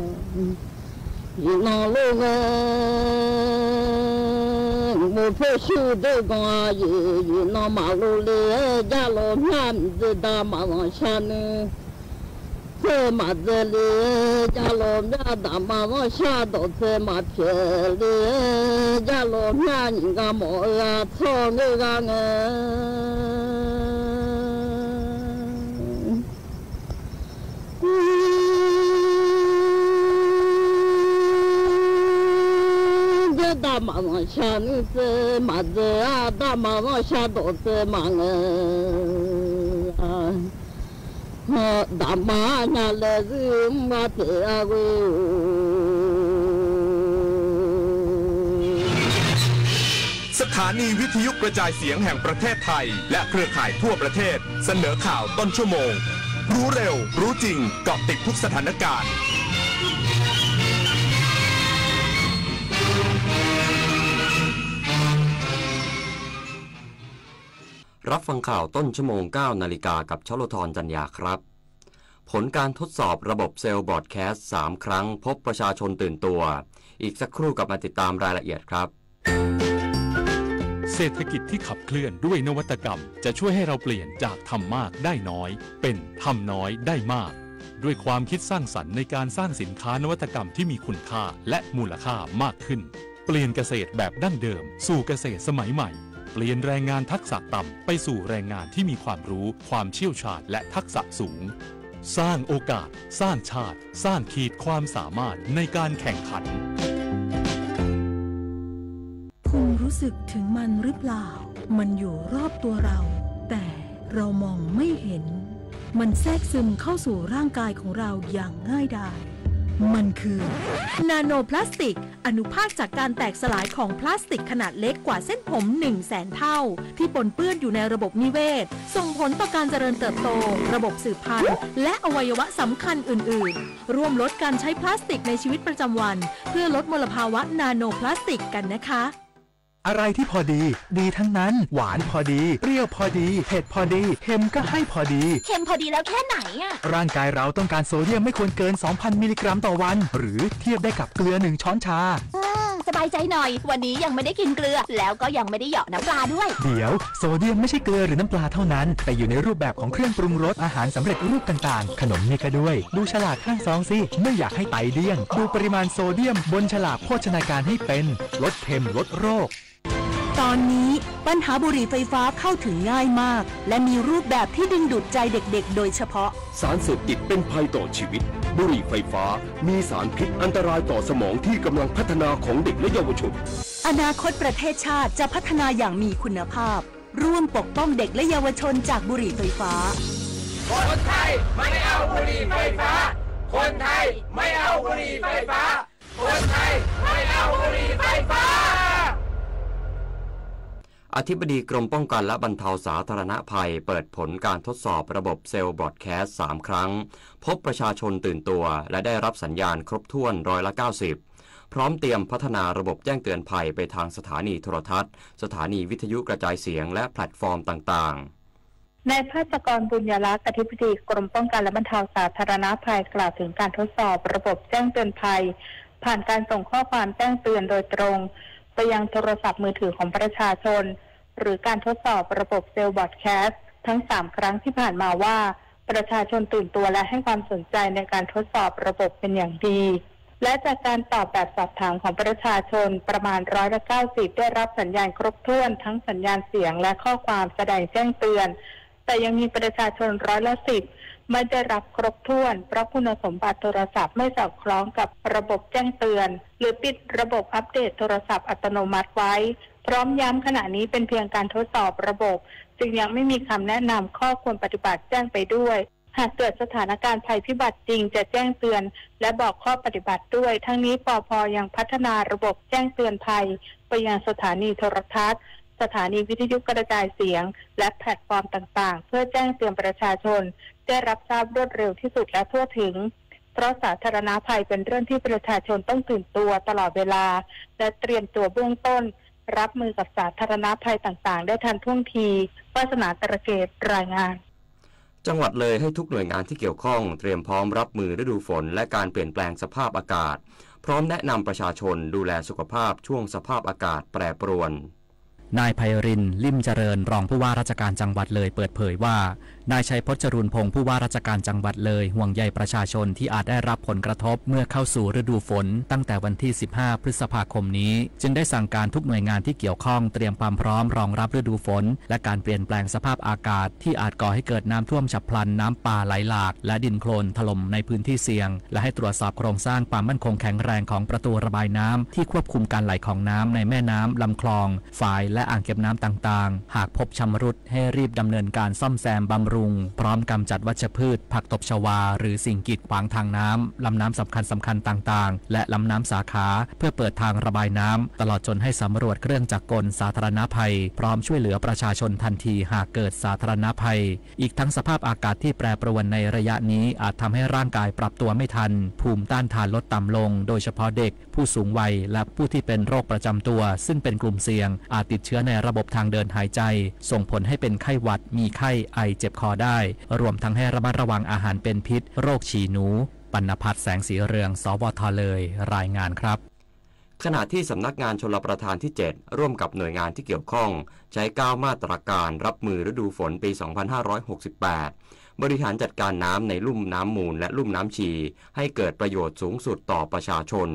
yoeq nan lof ngae, mqmoq paershuir doerganq-a yoeq yoeq nan maqlov le-aer, jar lawq myav miqdzae da maqzanq shar nuir tsaev maqdzae le-aer, jar lawq myav daq maqzanq shar dawq tsaev maqpyaeq le-aer, jar lawq myav nyiq ghaq mawf-eu-a tsawr ngeur ghaq ngae. Jaer daq maqzanq shar nuir tsaev maqdzae-ar, daq maqzanq shar dawq tsaev maqngae. Daqma nya laeq zuir mr-a taef-a ghoe-or. สถานีวิทยุกระจายเสียงแห่งประเทศไทย และเครือข่ายทั่วประเทศ เสนอข่าวต้นชั่วโมง รู้เร็ว รู้จริง เกาะติดทุกสถานการณ์ รับฟังข่าวต้นชั่วโมง เก้านาฬิกา กับชลธร จันยาครับ ผลการทดสอบระบบเซลล์บรอดแคสต์ สามครั้ง พบประชาชนตื่นตัว อีกสักครู่กลับมาติดตามรายละเอียดครับ เศรษฐกิจที่ขับเคลื่อนด้วยนวัตกรรม จะช่วยให้เราเปลี่ยนจากทำมากได้น้อย เป็นทำน้อยได้มาก ด้วยความคิดสร้างสรรค์ในการสร้างสินค้านวัตกรรมที่มีคุณค่าและมูลค่ามากขึ้น เปลี่ยนเกษตรแบบดั้งเดิมสู่เกษตรสมัยใหม่ เปลี่ยนแรงงานทักษะต่ำไปสู่แรงงานที่มีความรู้ ความเชี่ยวชาญ และทักษะสูง สร้างโอกาส สร้างชาติ สร้างขีดความสามารถในการแข่งขัน คุณรู้สึกถึงมันหรือเปล่า มันอยู่รอบตัวเรา แต่เรามองไม่เห็น มันแทรกซึมเข้าสู่ร่างกายของเราอย่างง่ายดาย มันคือ นาโนพลาสติก อนุภาคจากการแตกสลายของพลาสติกขนาดเล็กกว่าเส้นผม หนึ่งแสนเท่า ที่ปนเปื้อนอยู่ในระบบนิเวศ ส่งผลต่อการเจริญเติบโต ระบบสืบพันธุ์ และอวัยวะสำคัญอื่นๆ ร่วมลดการใช้พลาสติกในชีวิตประจำวัน เพื่อลดมลภาวะนาโนพลาสติกกันนะคะ อะไรที่พอดี ดีทั้งนั้น หวานพอดี เปรี้ยวพอดี เผ็ดพอดี เค็มก็ให้พอดี เค็มพอดีแล้วแค่ไหนอะ ร่างกายเราต้องการโซเดียมไม่ควรเกิน สองพันมิลลิกรัมต่อวัน หรือเทียบได้กับเกลือหนึ่งช้อนชา อืม สบายใจหน่อย วันนี้ยังไม่ได้กินเกลือ แล้วก็ยังไม่ได้เหยาะน้ำปลาด้วย เดี๋ยว โซเดียมไม่ใช่เกลือหรือน้ำปลาเท่านั้น แต่อยู่ในรูปแบบของเครื่องปรุงรส อาหารสำเร็จรูปต่างๆ ขนมนี่ก็ด้วย ดูฉลากข้างซองสิ ไม่อยากให้ไตเดี้ยง ดูปริมาณโซเดียมบนฉลากโภชนาการให้เป็น ลดเค็ม ลดโรค ตอนนี้ปัญหาบุหรี่ไฟฟ้าเข้าถึงง่ายมาก และมีรูปแบบที่ดึงดูดใจเด็กๆ โดยเฉพาะ สารเสพติดเป็นภัยต่อชีวิต บุหรี่ไฟฟ้ามีสารพิษอันตรายต่อสมองที่กำลังพัฒนาของเด็กและเยาวชน อนาคตประเทศชาติจะพัฒนาอย่างมีคุณภาพ ร่วมปกป้องเด็กและเยาวชนจากบุหรี่ไฟฟ้า คนไทยไม่เอาบุหรี่ไฟฟ้า คนไทยไม่เอาบุหรี่ไฟฟ้า คนไทยไม่เอาบุหรี่ไฟฟ้า อธิบดีกรมป้องกันและบรรเทาสาธารณภัย เปิดผลการทดสอบระบบเซลล์บรอดแคสต์ สามครั้ง พบประชาชนตื่นตัว และได้รับสัญญาณครบถ้วนร้อยละเก้าสิบ พร้อมเตรียมพัฒนาระบบแจ้งเตือนภัยไปทางสถานีโทรทัศน์ สถานีวิทยุกระจายเสียง และแพลตฟอร์มต่างๆ นายพาสกร บุญยรักษ์ อธิบดีกรมป้องกันและบรรเทาสาธารณภัย กล่าวถึงการทดสอบระบบแจ้งเตือนภัย ผ่านการส่งข้อความแจ้งเตือนโดยตรงไปยังโทรศัพท์มือถือของประชาชน หรือการทดสอบระบบเซลล์บรอดแคสต์ทั้งสามครั้งที่ผ่านมาว่า ประชาชนตื่นตัวและให้ความสนใจในการทดสอบระบบเป็นอย่างดี และจากการตอบแบบสอบถามของประชาชนประมาณร้อยละเก้าสิบได้รับสัญญาณครบถ้วนทั้งสัญญาณเสียงและข้อความแสดงแจ้งเตือน แต่ยังมีประชาชนร้อยละสิบไม่ได้รับครบถ้วน เพราะคุณสมบัติโทรศัพท์ไม่สอดคล้องกับระบบแจ้งเตือน หรือปิดระบบอัปเดตโทรศัพท์อัตโนมัติไว้ พร้อมย้ำขณะนี้เป็นเพียงการทดสอบระบบ จึงยังไม่มีคำแนะนำข้อควรปฏิบัติแจ้งไปด้วย หากเกิดสถานการณ์ภัยพิบัติจริงจะแจ้งเตือนและบอกข้อปฏิบัติด้วย ทั้งนี้ ปภ ยังพัฒนาระบบแจ้งเตือนภัยไปยังสถานีโทรทัศน์ สถานีวิทยุกระจายเสียง และแพลตฟอร์มต่างๆ เพื่อแจ้งเตือนประชาชนได้รับทราบรวดเร็วที่สุดและทั่วถึง เพราะสาธารณภัยเป็นเรื่องที่ประชาชนต้องตื่นตัวตลอดเวลา และเตรียมตัวเบื้องต้น รับมือกับสาธารณภัยต่างๆ ได้ทันท่วงที วาสนา ตระเกต รายงาน จังหวัดเลยให้ทุกหน่วยงานที่เกี่ยวข้องเตรียมพร้อมรับมือฤดูฝนและการเปลี่ยนแปลงสภาพอากาศ พร้อมแนะนำประชาชนดูแลสุขภาพช่วงสภาพอากาศแปรปรวน นายไพรินทร์ ลิ่มเจริญ รองผู้ว่าราชการจังหวัดเลยเปิดเผยว่า นายชัยพจน์ จรูนพงศ์ ผู้ว่าราชการจังหวัดเลย ห่วงใยประชาชนที่อาจได้รับผลกระทบเมื่อเข้าสู่ฤดูฝน ตั้งแต่วันที่ สิบห้า พฤษภาคมนี้ จึงได้สั่งการทุกหน่วยงานที่เกี่ยวข้องเตรียมความพร้อมรองรับฤดูฝน และการเปลี่ยนแปลงสภาพอากาศที่อาจก่อให้เกิดน้ำท่วมฉับพลัน น้ำป่าไหลหลาก และดินโคลนถล่มในพื้นที่เสี่ยง และให้ตรวจสอบโครงสร้างความมั่นคงแข็งแรงของประตูระบายน้ำที่ควบคุมการไหลของน้ำในแม่น้ำ ลำคลอง ฝาย และอ่างเก็บน้ำต่างๆ หากพบชำรุด ให้รีบดำเนินการซ่อมแซมบำรุง พร้อมกำจัดวัชพืช ผักตบชวา หรือสิ่งกีดขวางทางน้ำ ลำน้ำสำคัญๆ ต่างๆ และลำน้ำสาขา เพื่อเปิดทางระบายน้ำ ตลอดจนให้สำรวจเครื่องจักรกลสาธารณภัย พร้อมช่วยเหลือประชาชนทันทีหากเกิดสาธารณภัย อีกทั้งสภาพอากาศที่แปรปรวนในระยะนี้อาจทำให้ร่างกายปรับตัวไม่ทัน ภูมิต้านทานลดต่ำลง โดยเฉพาะเด็ก ผู้สูงวัย และผู้ที่เป็นโรคประจำตัว ซึ่งเป็นกลุ่มเสี่ยง อาจติดเชื้อในระบบทางเดินหายใจ ส่งผลให้เป็นไข้หวัด มีไข้ ไอ เจ็บคอได้ รวมทั้งให้ระมัดระวังอาหารเป็นพิษ โรคฉี่หนู ปัณณพัฒน์ แสงสีเรือง สวท เลย รายงานครับ ขณะที่สำนักงานชลประทานที่ เจ็ด ร่วมกับหน่วยงานที่เกี่ยวข้อง ใช้เก้ามาตรการรับมือฤดูฝนปี สองพันห้าร้อยหกสิบแปด บริหารจัดการน้ำในลุ่มน้ำมูลและลุ่มน้ำชี ให้เกิดประโยชน์สูงสุดต่อประชาชน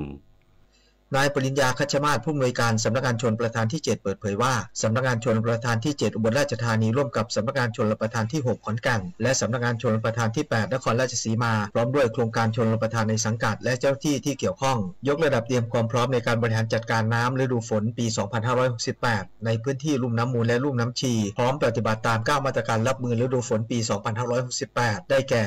นายปริญญา คัชมาศ ผู้อำนวยการสำนักงานชลประทานที่ เจ็ด เปิดเผยว่า สำนักงานชลประทานที่ เจ็ด อุบลราชธานี ร่วมกับสำนักงานชลประทานที่ หก ขอนแก่น และสำนักงานชลประทานที่ แปด นครราชสีมา พร้อมด้วยโครงการชลประทานในสังกัด และเจ้าหน้าที่ที่เกี่ยวข้อง ยกระดับเตรียมความพร้อมในการบริหารจัดการน้ำฤดูฝนปี สองพันห้าร้อยหกสิบแปด ในพื้นที่ลุ่มน้ำมูลและลุ่มน้ำชี พร้อมปฏิบัติตาม เก้า มาตรการรับมือฤดูฝนปี สองพันห้าร้อยหกสิบแปด ได้แก่